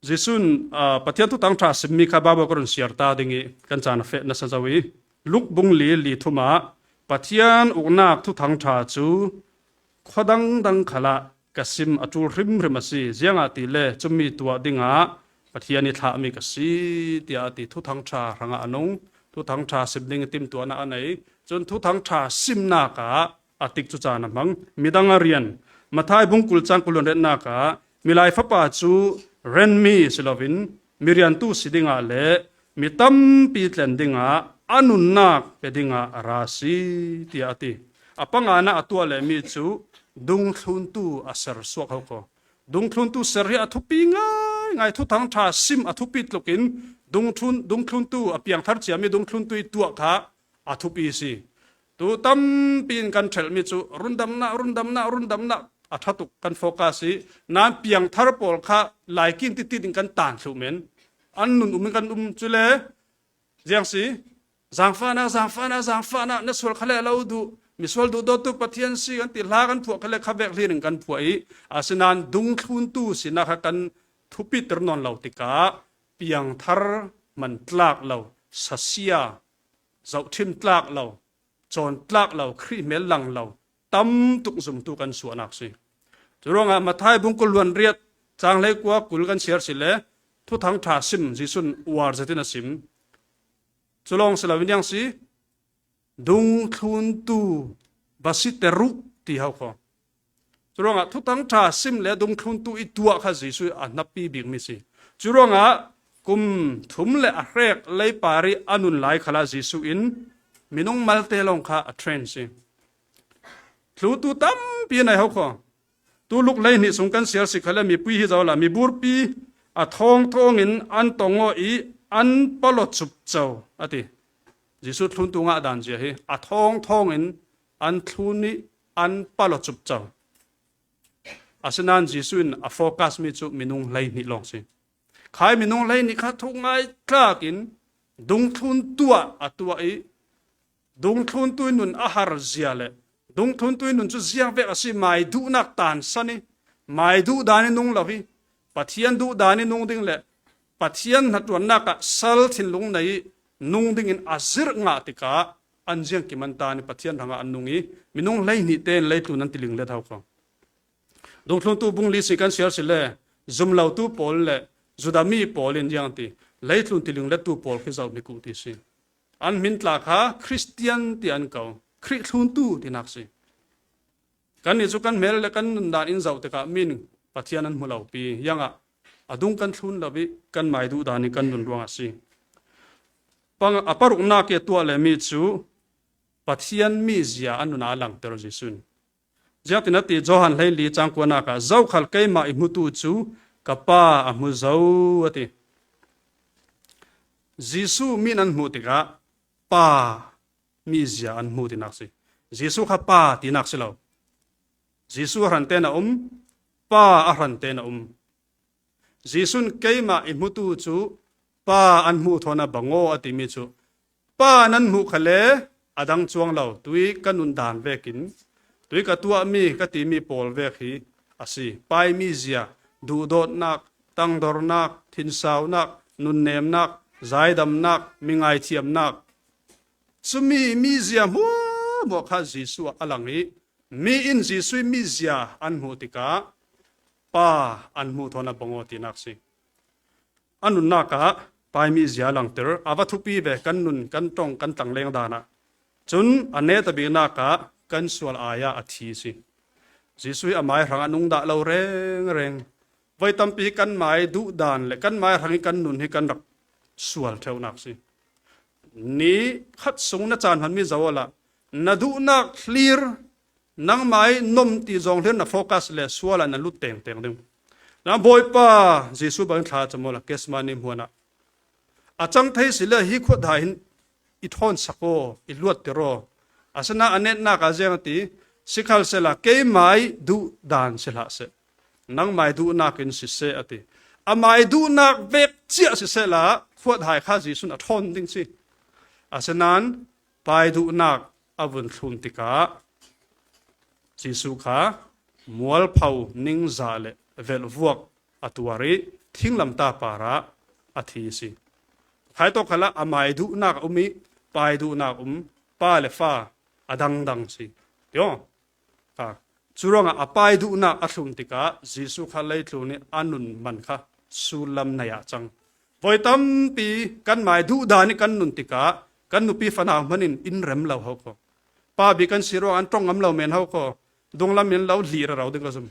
Jesuh in, aa, Pathian Thuthangṭha simmi kha Bible ka run siar ta ding i kan caan a feh nasa zo i, Luk bung li, li thum ah Pathian uknak Thuthangṭha cu khua dangdang khalah ka sim a ṭul hrimhrim a si, ziangahtile cumi tuah dingah Pathian i thlahmi ka si, tiah a ti. Thuthangṭha hrangah a nung, Thuthangṭha sim ding i timtuahnak a nei. Cun Thuthangṭha simnak ah a tikcu caan a hmang. Midang a rian. Matthai bung kul cang kul le riatnak ah Milai Fapa cu renmi si loin mi riantu si dingah le mi tampi tlen dingah a nunnak pe dingah a ra si, tiah a ti. A panganak a tuah lemi cu dungthluntu a ser suak ho ko. Dungthluntu ser hi a thupi ngaingai, Thuthangṭha sim a thupi tlukin dungthlun-, dungthluntu a piangthar ciami dungthluntu i tuah kha a thupi si. Tu tampi in kan ṭhelhmi cu rundamnak, rundamnak, rundamnak a ṭha tuk kan focus i, nan piangthar pawl kha laikin titit in kan tan thluh men. An nun um in kan um cu le, ziang si, zangfahnak, zangfahnak, zangfahnak, na sual kha le lo duh, misual duhdawtu Pathian si kan ti, hla kan phuah kha le kha vek hlin in kan phuah i, asinain dungthluntu sinak kha kan thupiter nawn lo tikah piangthar hman tlak lo, sasia, zohṭhim tlak lo, cawn tlak lo, Khrih hmel lang lo, tam tuk zumtu kan suahnak si. Curuangah Matthai bung kul luan riat, cang hleikua kul kan siar si le, Thuthangṭha sim Jesuh in uar zetin a sim. Cu lawng si lo in ziang si, dungthluntu va si teruh ti ho kho. Curuangah Thuthangṭha sim le dungthluntu i tuah kha Jesuh a hnapi bikmi si. Curuangah kum thum le a hrek leipar i a nun lai khalah Jesuh in minung malte lawng kha a train si. Thlutu tampi a nei ho kho. Tu Luk hleihnih sung kan siar sik kha le mipui hi zo la, miburpi a thawngthawng in an tong aw i an pal aw cupco a ti. Jesu thluntu ngah dan zia hi a thawngthawng in an thlun i an pal aw cupco. Asinan Jesu in a focus mi cu minung hleihnih lawng si. Khai minung hleihnih kha thungai tlakin dungthluntu ah a tuah i dungthluntu i nun a har zia le dungthluntu i nun cu ziang vek a si, mai duhnak tansan i mai duh dan i nung lo hi Pathian duh dan i nung ding le Pathian hnaṭuannak ah sal thinlung nei i nung dingin a zirh ngah tikah an ziang kim an tan i Pathian hrangah an nung i minung hleihnih tein leitlun an tiling let ho kho. Dungthluntu bung li si kan siar si le zumlotu pawl le Judah mi pawl in ziang ti leitlun tiling lettu pawl khi zoh mi kuh ti si. An hmin tla kha Khristian ti an ko, Khrih thluntu tinak si. Kan nih cu kan hmel le kan nundan in zoh tikah min Pathian an hmu lo pi. Ziangah a dung kan thlun lo i kan mai duh dan i kan nun ruangah si. Pang a paruknak i a tuah le mi cu Pathian mi zia an nun a langter Jesu in. Ziangtin a ti, Johan hleili cang kuanak ah, zokhal keimah i hmutu cu ka Pa a hmu zo a ti. Jesu min an hmuh tikah Pa mi zia an hmu tinak si. Jesu kha Pa tinak si lo. Jesu a hran tein a um, Pa a hran tein a um. Jesu in keimah i hmutu cu Pa an hmuh thawn a bang aw a timi cu Pa nan hmuh kha le a dang cuang lo, tui ka nun dan vekin, tui ka tuahmi ka timi pawl vek hi a si. Pai mi zia, duhdawtnak, tangdornak, thinsaunak, nunnemnak, zaidamnak, mi ngaithiamnak, cumi mi zia hmuahhmuah kha Jesuh ah a lang i mi in Jesuh i mi zia an hmuh tikah Pa an hmuh thawn a bang aw tinak si. A nunnak ah Pai mi zia a langter, a va thupi ve kan nun, kan ṭong, kan tlangleng dan ah. Cun a neta biknak ah kan sual ai ah a thi si. Jesuh hi a mai hrang a nung dah lo rengreng. Voi tampi hi kan mai duh dan le kan mai hrang hi kan nun hi kan rak sual ṭheuhnak si. Ni khat sung na caan hmanmi zo awla na duhnak hlir, nangmah i nom ti zong hlir na focus le sual ah na lut tengteng ding. Na Bawipa Jesuh bangin thla cam awla Gethsemane hmuan ah a cang thei si le hi khuat hai hin i ṭhawnsak aw, i luatter aw. Asinain a netnak ah ziang a ti, sikhalsehla keimah i duh dan si hlah seh, nangmah i duhnak in si seh a ti. Amah i duhnak vek ciah si sehla khuat hai kha Jesuh in a ṭhawn ding si. Asinain Pai duhnak a vun thlun tikah Jesuh kha mualpho ningzah le velhvuak a tuar i thinglamtah parah a thi si. Khai tawk khalah amah i duhnak a um i Pai duhnak a um, Pa le Fa a dangdang si. Tio. Kha. Curuangah a Pai duhnak a thlun tikah Jesuh kha leitlun i a nun man kha sullam nei ah cang. Voi tampi kanmah i duh dan i kan nun tikah kan nupi fanau hmanin in rem lo ho kho. Pa bik kan si ruang an ṭong ngam lo men ho kho. Dunglam in lo hlir a ro ding ka zum.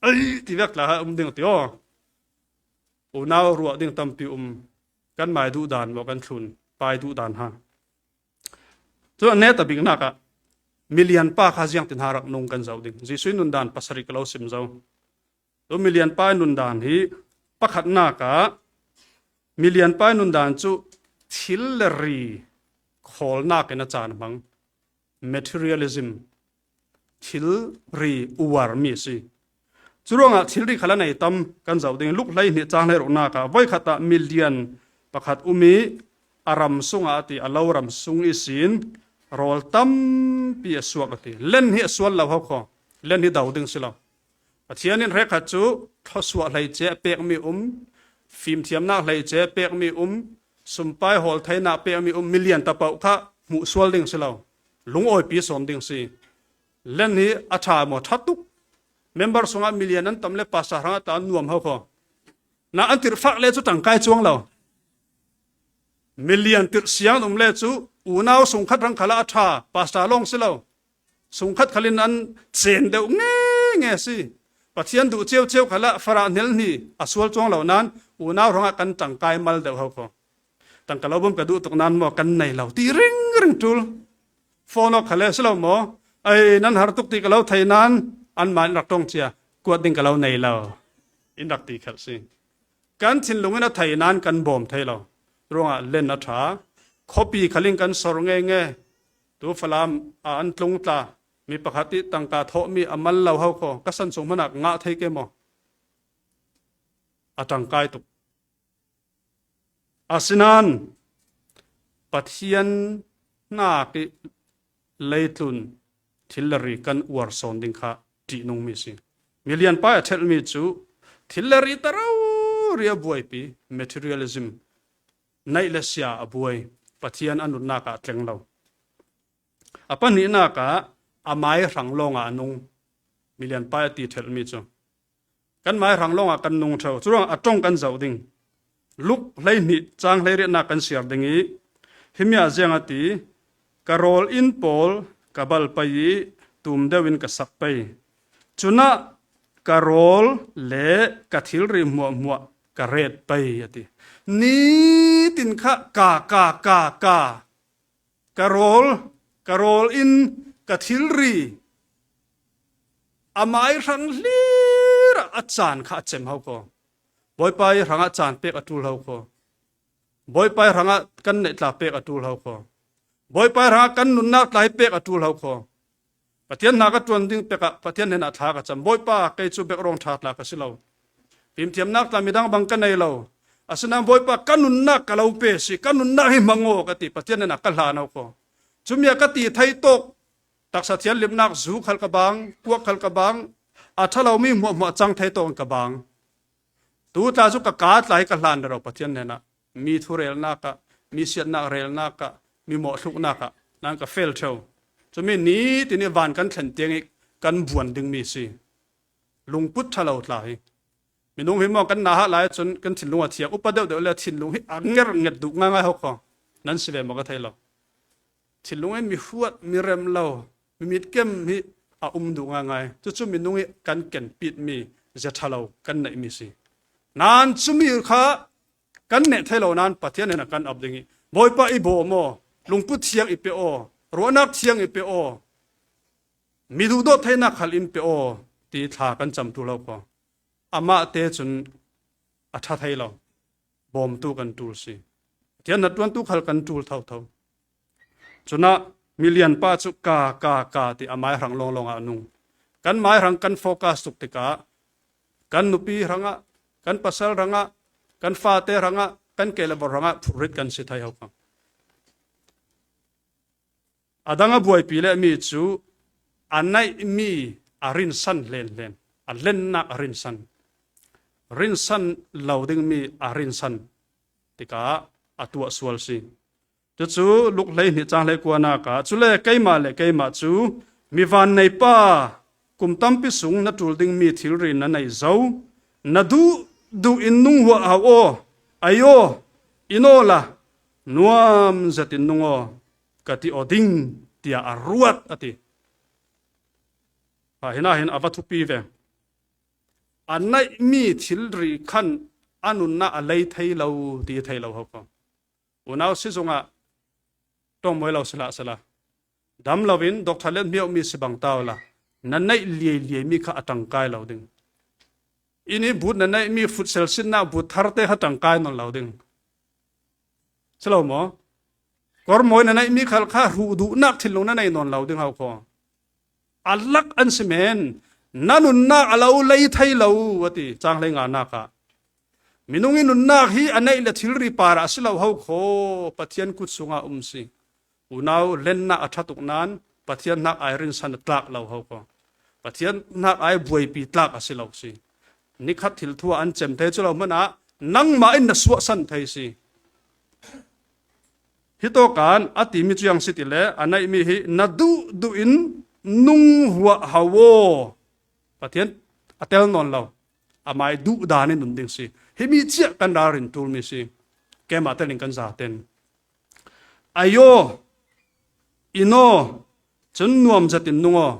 Ai, ti vek tla ha um ding ti aw. Unau ruah ding tampi um. Kanmah i duh dan maw kan thlun, Pai duh dan ha. Cu a neta biknak ah milian pa kha ziangtin ha rak nung kan zoh ding. Jesuh i nundan pasarih ka lo sim zo. Tu milian pa i nundan hi pakhatnak ah milian pa i nundan cu thil le ri khawlnak in a caan hmang. Materialism, thil ri uar mi a si. Curuangah thilri khal a nei tam kan zoh ding. Luk hleihnih cang hleiruknak ah voikhat ah milian pakhat um i a ram sungah a ti, a lo ram sung ihsin rawl tampi a suak a ti. Len hi a sual lo ho kho. Len hi do ding si lo. Pathian in hrekkhat cu thluasuah hleice a pekmi um, fimthiamnak hleice a pekmi um, sumpai hawl theinak pekmi um, milian tapoh kha hmuh sual ding si lo. Lungawipi sawn ding si. Len hi a ṭha maw? Ṭha tuk. Member sungah milian an tam le pastor hrangah ta an nuam ho kho. Na an tirhfak le cu ṭangkai cuang lo. Milian tirh siang an um le cu unau sungkhat hrang khalah a ṭha, pastor lawng si lo. Sungkhat khalin an cen deuh nge nge si. Pathian duh cio cio khalah farah hnel hni a sual cuang lo nain unau hrangah kan ṭangkai mal deuh ho kho. Tangka lo bawm ka duh tuk nain maw kan nei lo ti ringring ṭul. Phone awk khale si lo maw? Ai, nan har tuk ti ka lo thei nain anmah in rak ṭong cia, kuat ding ka lo nei lo, in rak ti khelh si. Kan thinlung in a thei nain kan bawm thei lo. Ruangah len a ṭha. Khuapi khal in kan sor ngenge. Tu Falam ah an tlung tla, mi pakhat i tangka thawhmi a mal lo ho khaw, ka san chung hmanah ngah thei ke maw? A ṭangkai tuk. Asinan Pathian hnak i leitlun thil le ri kan uar sawn ding kha ṭihnungmi si. Milianpa a ṭhelhmi cu thil le ri ta rori a buaipi, materialism, naih le sia a buai, Pathian a nunnak ah a tleng lo. A pahnihnak ah a mai hrang lawngah a nung, milianpa a ti ṭhelhmi cu. Kan mai hrang lawngah kan nung ṭheu. Curuang a ṭong kan zoh ding. Luk hleihnih cang hleiriatnak kan siar ding i, himi ah ziang a ti, ka rawl in pawl ka bal pei i tum deuh in ka sak pei. Cunah ka rawl le ka thilri hmuahhmuah ka ret pei, a ti. Nitin kha ka, ka, ka, ka. Ka rawl, ka rawl in ka thilri a mai hrang hlir ah a caan kha a cem ho khaw. Bawipa i hrangah caan pek a ṭul ho khaw. Bawipa i hrangah kan neih tla pek a ṭul ho khaw. Bawipa i hrangah kan nunnak tla hi pek a ṭul ho khaw. Pathian hna ka ṭuan ding pek ah Pathian hnenah thla ka cam. Bawipa, kei cu biakrawng ṭha tla ka si lo. Fimthiamnak tla midang bang ka nei lo. Asinain Bawipa, ka nunnak ka lo pe si, ka nunnak hi hmang aw ka ti, Pathian hnenah ka hlan ho khaw. Cumi ah ka ti thei tawk, taksa thianhlimnak zu khal ka bang, kuak khal ka bang, a ṭha lomi hmuahhmuah cang thei tawk in ka bang. Tu tla cu ka ka tla hi ka hlan rero Pathian hnenah. Mi thurelnak ah, mi siatnak relnak ah, mi mawhhluknak ah nan ka fel ṭheu. Cumi nitin i van kan thlen tiang i kan buan dingmi si. Lungput ṭha lo tla hi. Minung hi maw kan nauhak lai cun kan thinlung a thiang. Upa deuhdeuh le thinlung hi a nger nget duh ngaingai ho khaw. Nan si ve maw ka thei lo. Thinlung hi mi huat, mi rem lo, mi mitkem hi a um duh ngaingai. Cucu minung hi kan kenpitmi zia ṭha lo kan neihmi si. Nan cumi kha kan neh thei lo nan Pathian hnenah kan ap ding i, Bawipa i bawm aw, lungput thiang i pe aw, ruahnak thiang i pe aw, mi duhdawt theinak khal in pe aw, ti thla kan cam ṭul ho khaw. Amah te cun a ṭha thei lo, bawmtu kan ṭul si. Pathian hnatuantu khal kan ṭul thotho. Cunah milianpa cu ka, ka, ka ti a mai hrang lawnglawng ah a nung. Kan mai hrang kan focus tuk tikah kan nupi hrangah, kan pasal hrangah, kan fate hrangah, kan kehlebor hrangah phurrit kan si thei ho kha. A dang a buaipi le mi cu a neihmi a rinsan hlenhlen, a lennak a rinsan, rinsan lo dingmi a rinsan tikah a tuah sual si. Cucu Luk hleihnih cang hleikuanak ah, cule keimah le keimah cu mi vanneipa, kum tampi sung na ṭul dingmi thilri na nei zo, na duhduh in nung huah hau aw, ai aw, in aw la, nuam zetin nung aw, ka ti aw ding, tiah a ruat a ti. Ha, hinah hin a va thupi ve. A neihmi thilri khan a nunnak a lei thei lo, ti thei lo ho ko. Unau sizung ah ṭawngmawi lo sila sila. Dam loin doctor let hmiau mi si bang ta awla, na neih liailiai mi kha a ṭangkai lo ding. Ini but na neih mi futsal sinnak but tharte kha ṭangkai nawn lo ding. Si lo maw? Kawrmawi na neih mi khal kha hruh duhnak thinlung na nei nawn lo ding ho khaw. A lak an si men, na nunnak a lo lei thei lo, a ti, cang hlei nganak ah. Minung i nunnak hi a neih le thilri parah a si lo ho khaw, Pathian kut sungah um si. Unau lennak a ṭha tuk nan, Pathian hnak ai rinsan a tlak lo ho khaw. Pathian hnak ai buaipi tlak a si lo si. Nikhat thil thu ah an cem thei cu lo hmanah, nangmah in na suahsan thei si. Hitawkan a timi cu ziang si ti le, a neihmi hi na duhduh in nung huah hau aw. Pathian a tel nawn lo, amai duh dan in nun ding si. Himi ciah kan ralrin ṭulmi si. Keimah telin kan zaten. Ai aw, in aw, cun nuam zetin nung aw.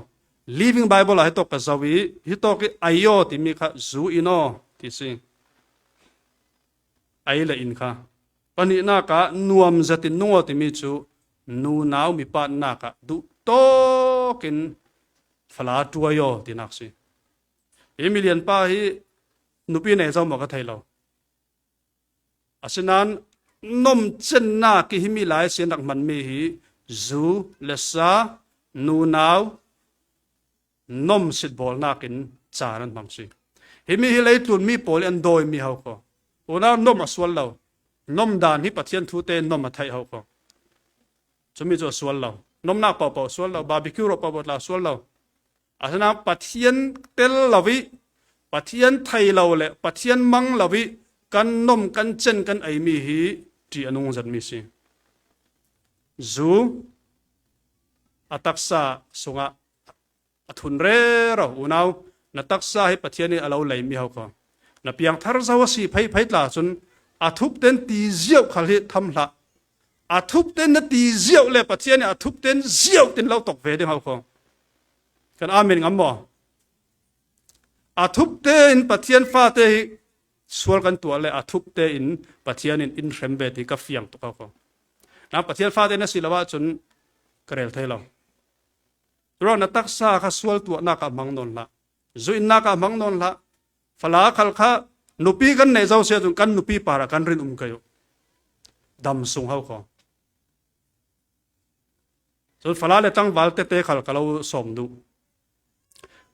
Living Bible ah hitawk ka zoh i, hitawk i ai aw timi kha zu in aw ti si. Ai le in kha. Pahnihnak ah nuam zetin nung aw timi cu nunau mipaatnak ah duhtawk in fala tuai aw tinak si. Hi milianpa hi nupi nei zo maw ka thei lo. Asinan nom chenna ki himi lai sin rak hmanmi hi zu le sa, nunau, nom sitbawlnak in caan an hmang si. Himi hi leitlun mi pawl i an dawimi ho kho. Unau nom a sual lo. Nom dan hi Pathian thute nom a theih ho kho. Cumi cu a sual lo. Nomnak pohpoh a sual lo. Barbecue rawh pohpoh tla a sual lo. Asinan Pathian tel lo i, Pathian thei lo le Pathian mang lo i kan nom, kan cen, kan eimi hi ṭih a nung zetmi si. Zu a taksa sungah a thun rero. Unau, na taksa hi Pathian in a lo leimi ho kho. Na piangthar zo a si pheiphei tla cun a thup ten ti ziau khal hi tham hlah. A thup ten na ti ziau le Pathian in a thup ten ziau tin lo tok ve ding ho kho. Kan amen ngam maw? A thup tein Pathian fate hi sual kan tuah le a thup tein Pathian in in hrem ve ti ka fiang tuk ho kho. Na Pathian fate na si lo ahcun ka rel thei lo. Turan na taksa kha sual tuahnak ah hmang nawn hlah. Zuinnak ah hmang nawn hlah. Fala khal kha nupi kan neih zo si ahcun kan nupi parah kan rin um kei uh. Dam sung ho kho. Cun fala le tlangval tete khal ka lo sawm duh.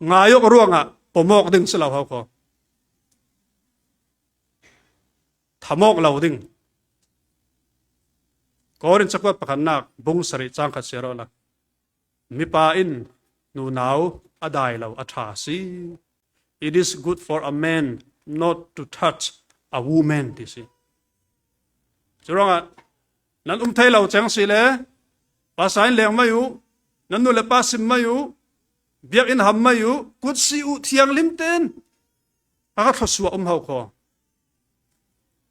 Ngai awk ruangah pawmawk ding si lo ho kho. Thamawk lo ding. Korin cakuat pakhatnak bung sarih cang khat siar awla. Mipa in nunau a dai lo a ṭha a si. It is good for a man not to touch a woman, ti si. Curuangah nan um thei lo ceng si le, pa sa in leng mai uh, nan nu le pa sim mai uh, biakinn ham mai uh, kut si uh, thianghlim ten a ka thluasuah um ho kho.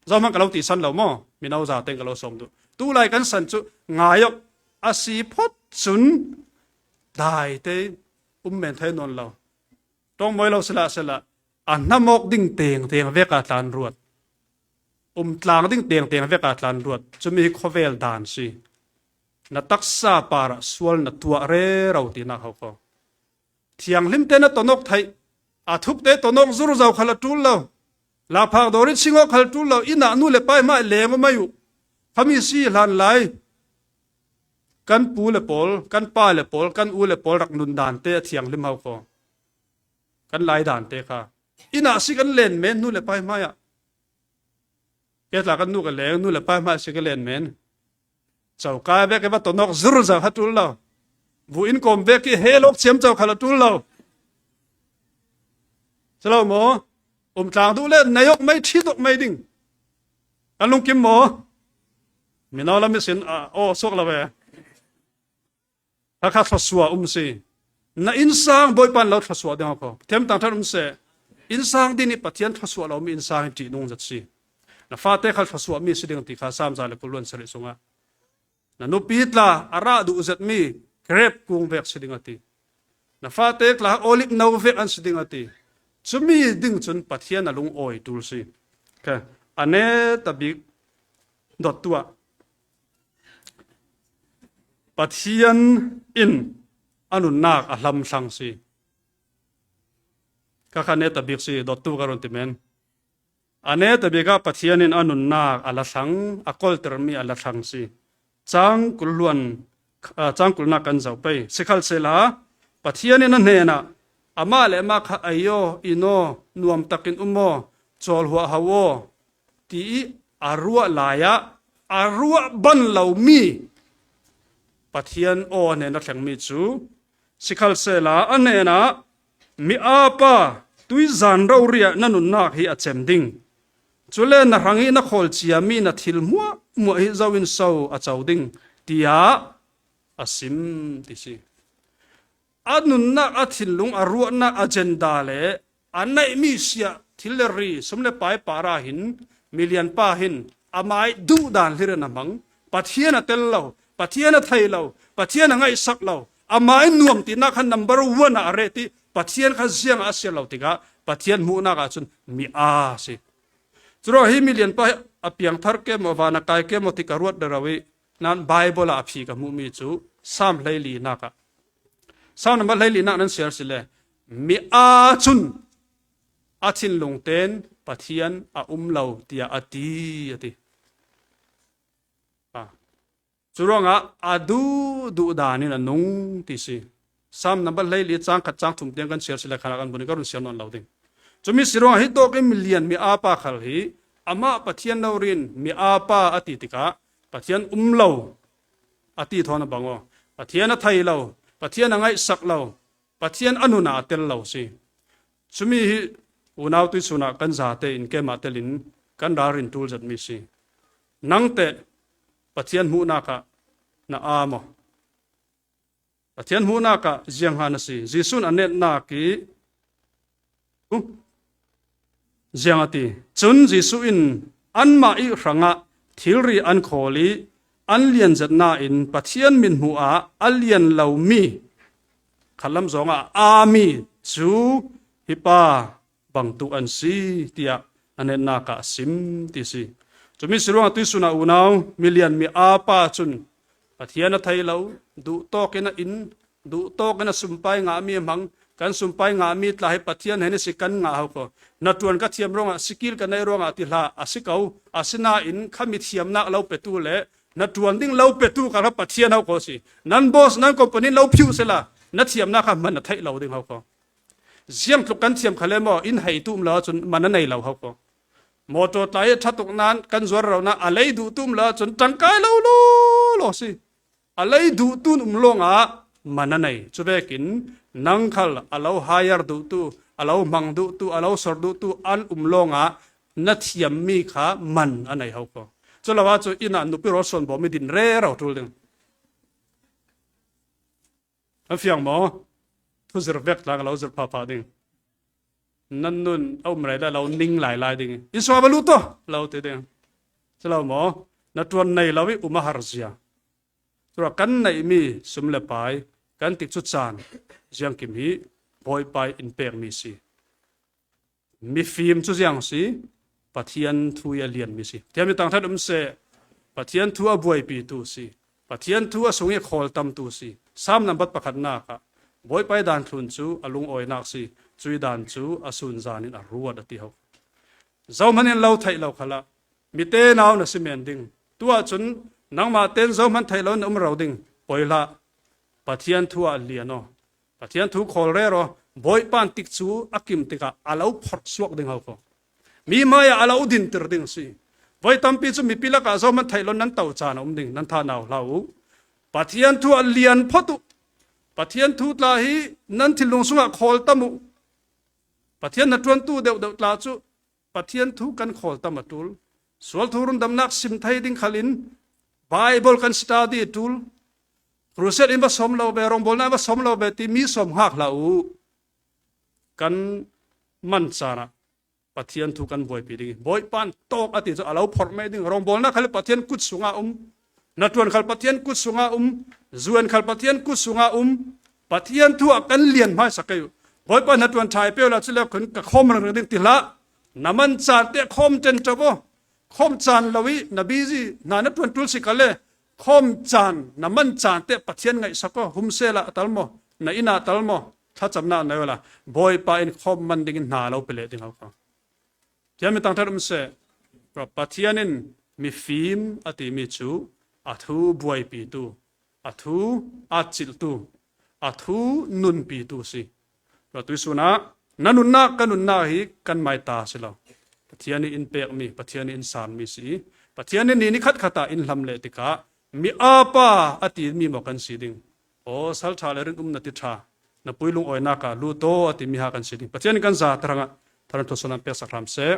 Zohman ka lo tisan lo maw? Mino za teng ka lo sawm duh. Tulai kan san cu ngai awk a si phot cun dai te um men thei nawn lo. Ṭawngmawi lo sila sila a hnamawk ding tengteng vek a tlan ruat. Um tlang ding tengteng vek a tlan ruat. Cumi hi khuavel dan si. Na taksa parah sual na tuah rero tinak ho kho. Thianghlim te na tonawk theih, a thupte tonawk zurzo khal a ṭul lo. Lakphak dawr i chingawk khal ṭul lo. Inn ah nu le pa i hmai leng aw mai uh. Khami si hlan lai. Kan pu le pawl, kan pa le pawl, kan u le pawl rak nun dan te a thianghlim ho kho. Kan lai dan te kha. Inn ah si kan len men nu le pa i hmai ah. Kei tla kan nu ka leng, nu le pa hmai si ka len men. Coka vek i va tonawk zurzo kha ṭul lo. Buin kawm vek i he lawk ciamco khal a ṭul lo. Si lo maw? Um tlang duh le nei awk mai, ṭhit awk mai ding. Kan lungkim maw? Mino lam ihsin a aw suak lo ve. Kha kha thluasuah um si. Na innsang Bawipa in lo thluasuah ding ho kho. Pathian tangṭhat um seh. Innsang din i Pathian thluasuah lo mi innsang hi ṭihnung zet si. Na fate khal thluasuah mi si ding ti kha Salm za le kul le sarih sungah. Na nupi tla a rah duh zet mi grep kung vek si ding a ti. Na fate tla olive no vek an si ding a ti. Cumi ding cun Pathian a lungawi ṭul si. Kha a neta bik dot tuah. Pathian in a nunnak a hlamthlang si. Kha kha neta bik si, dot tu ka run ti men. A neta bik ah Pathian in a nunnak a la thlang, a koltermi a la thlang si. Cang kul luan, ah, cang kulnak kan zoh pei. Sikhalsehla, Pathian in a hnenah, amah le amah kha ei aw, in aw, nuam takin um aw, cawlhuah ho aw, ti i a ruah lai ah a ruah ban lomi Pathian aw hnen a thlengmi cu, sikhalsehla a hnenah mi apa tuizan rori ah na nunnak hi a cem ding. Cule na hrang i na khawl ciami na thil hmuahhmuah hi zo in so a co ding, tiah a sim ti si. A nunnak, a thinlung, a ruahnak, a agenda le a neihmi siah thil le ri, sum le pai para hin, milianpa hin amai duh dan hlir in a hmang. Pathian a tel lo, Pathian a thei lo, Pathian a ngaihsak lo, amai nuam tinak kha number one ah a ret i Pathian kha ziang a siar lo tikah Pathian hmuhnak ah cun mi a si. Curuangah hi milianpa hi a piangthar ke maw, van a kai ke maw ti ka ruat rero i, nan Baibal ah a phi ka hmuhmi cu Salm hleilinak ah Sam number hleilinak nan siar si le, mi aa cun a thinlung ten Pathian a um lo tiah a ti, a ti. Ah. Curuangah a duh duh dan in a nung ti si. Sam number hleili cang khat cang thum tiang kan siar si le khan ah kan bunin ka run siar nawn lo ding. Cumi si ruangah hi tawk in milian mi aa pa khal hi amah Pathian lo rin mi aa pa a ti tikah Pathian um lo a ti thawn a bang aw. Pathian a thei lo, Pathian a ngaihsak lo, Pathian a nun ah a tel lo si. Cumi hi unau tuihsun ah kan zate in keimah telin kan ralrin ṭul zetmi si. Nangteh Pathian hmuhnak ah na aa maw? Pathian hmuhnak ah ziang hnga na si? Jesuh in a netnak i, uh, ziang a ti. Cun Jesuh in anmah i hrangah thilri an khawl i an lian zet nain Pathian mithmuh ah a lian lomi khatlam zongah a aami cu hi pa bangtuk an si, tiah a netnak ah a sim ti si. Cumi si ruangah tuihsun ah unau milian mi aa pa cun Pathian a thei lo, duhtawk in a in, duhtawk in a sumpai ngahmi a hmang, kan sumpai ngahmi tla hi Pathian he a si kan ngah ho ko. Na ṭuan ka thiam ruangah, sikil ka nei ruangah ti hlah a si ko, asinain kha mithiamnak lo petu le na ṭuan ding lo petu kha Pathian ho ko si. Nan boss, nan company lo phiu sela, na thiamnak kha hman a theih lo ding ho ko. Ziangtluk kan thiam kha le maw, in hei tum lo ahcun man a nei lo ho ko. Mawṭaw tlai a ṭha tuk nain kan zuar rau nain a lei duh tum lo ahcun ṭangkai lo law law si. A lei duhtu in um lawngah man a nei. Cuvekin nang khal a lo hire duhtu, a lo hmang duhtu, a lo sor duhtu an um lawngah na thiammi kha man a nei ho ko. Cu lo ahcun inn ah nupi rawl sawn bawm i din rero ṭul ding. An fiang maw? Thuzir vek tlang a lo zir phapha ding. Nan nun a um rei lai lo ning lai lai ding. Inn sungah va lut aw lo ti ding. Si lo maw? Na ṭuan nei lo i um a har zia. Cura kan neihmi sum le pai, kan tikcu caan ziangkim hi Bawipa in pekmi si. Mifim cu ziang si, Pathian thu i a lianmi si. Pathian mi tangṭhat um seh, Pathian thu a buaipitu si. Pathian thu a sung i a khawltamtu si. Sam nambat pakhatnak ah Bawipa i dan thlun cu a lungawinak si. Cui dan cu a sunzan in a ruat a ti ho. Zohman in lo theih lo khalah mite nau na si men ding. Tuah cun nangmah ten zohman theih lo in na um ro ding. Poi hlah. Pathian thu ah lian aw. Pathian thu khawl rero. Bawipa in tikcu a kim tikah a lo phorh suak ding ho ko. Mi hmaiah a lo dinter ding si. Voi tampi cu mipi lakah zohman theih lo in nan to caan a um ding. Nan tha nau hlah u. Pathian thu ah lian phot u. Pathian thu tla hi nan thinlung sungah khawl tam u. Pathian na ṭuantu deuhdeuh tla cu Pathian thu kan khawl tam a ṭul. Sual thu rundamnak sim thei ding khal in Baibal kan study a ṭul. Crusade in va sawm lo ve, rawngbawlnak in va sawm lo ve ti mi sawm hngak hlah u. Kan man caan ah Pathian thu kan buaipi ding i Bawipa in tawk a ti cu a lo phorh mei ding. Rawngbawlnak khal Pathian kut sungah um. Na ṭuan khal Pathian kut sungah um. Zuan khal Pathian kut sungah um. Pathian thu ah kan lian hmaisa kei u. Bawipa na ṭuan ṭha i pe u la cu le khun ka khawm ringring ding ti hlah. Na man caan te khawm ṭenṭo aw. Khawm caan lo i na busy hna na ṭuan ṭul si ka le khawm caan na man caan te Pathian ngaihsak aw. Hum sehla a tal maw? Na inn ah tal maw? Thlacamnak na yola Bawipa in khawm man ding in hna lo pe leh ding ho ko. Thiam mi tangṭhat um seh. Pathian in mifim a timi cu a thu buaipitu, a thu atcilhtu, a thu nunpitu si. Tuisun ah na nunnak, ka nunnak hi kan maita si lo. Pathian nih in pekmi, Pathian nih in sanmi si i Pathian nih ni nikhat khat ah in hlam leh tikah mi apa a timi maw kan si ding. Aw, sal ṭha le rin um na ti ṭha, na pui lungawinak ah lut aw a timi ha kan si ding. Pathian in kan za tarangah tharan thusuan an peksak hram seh.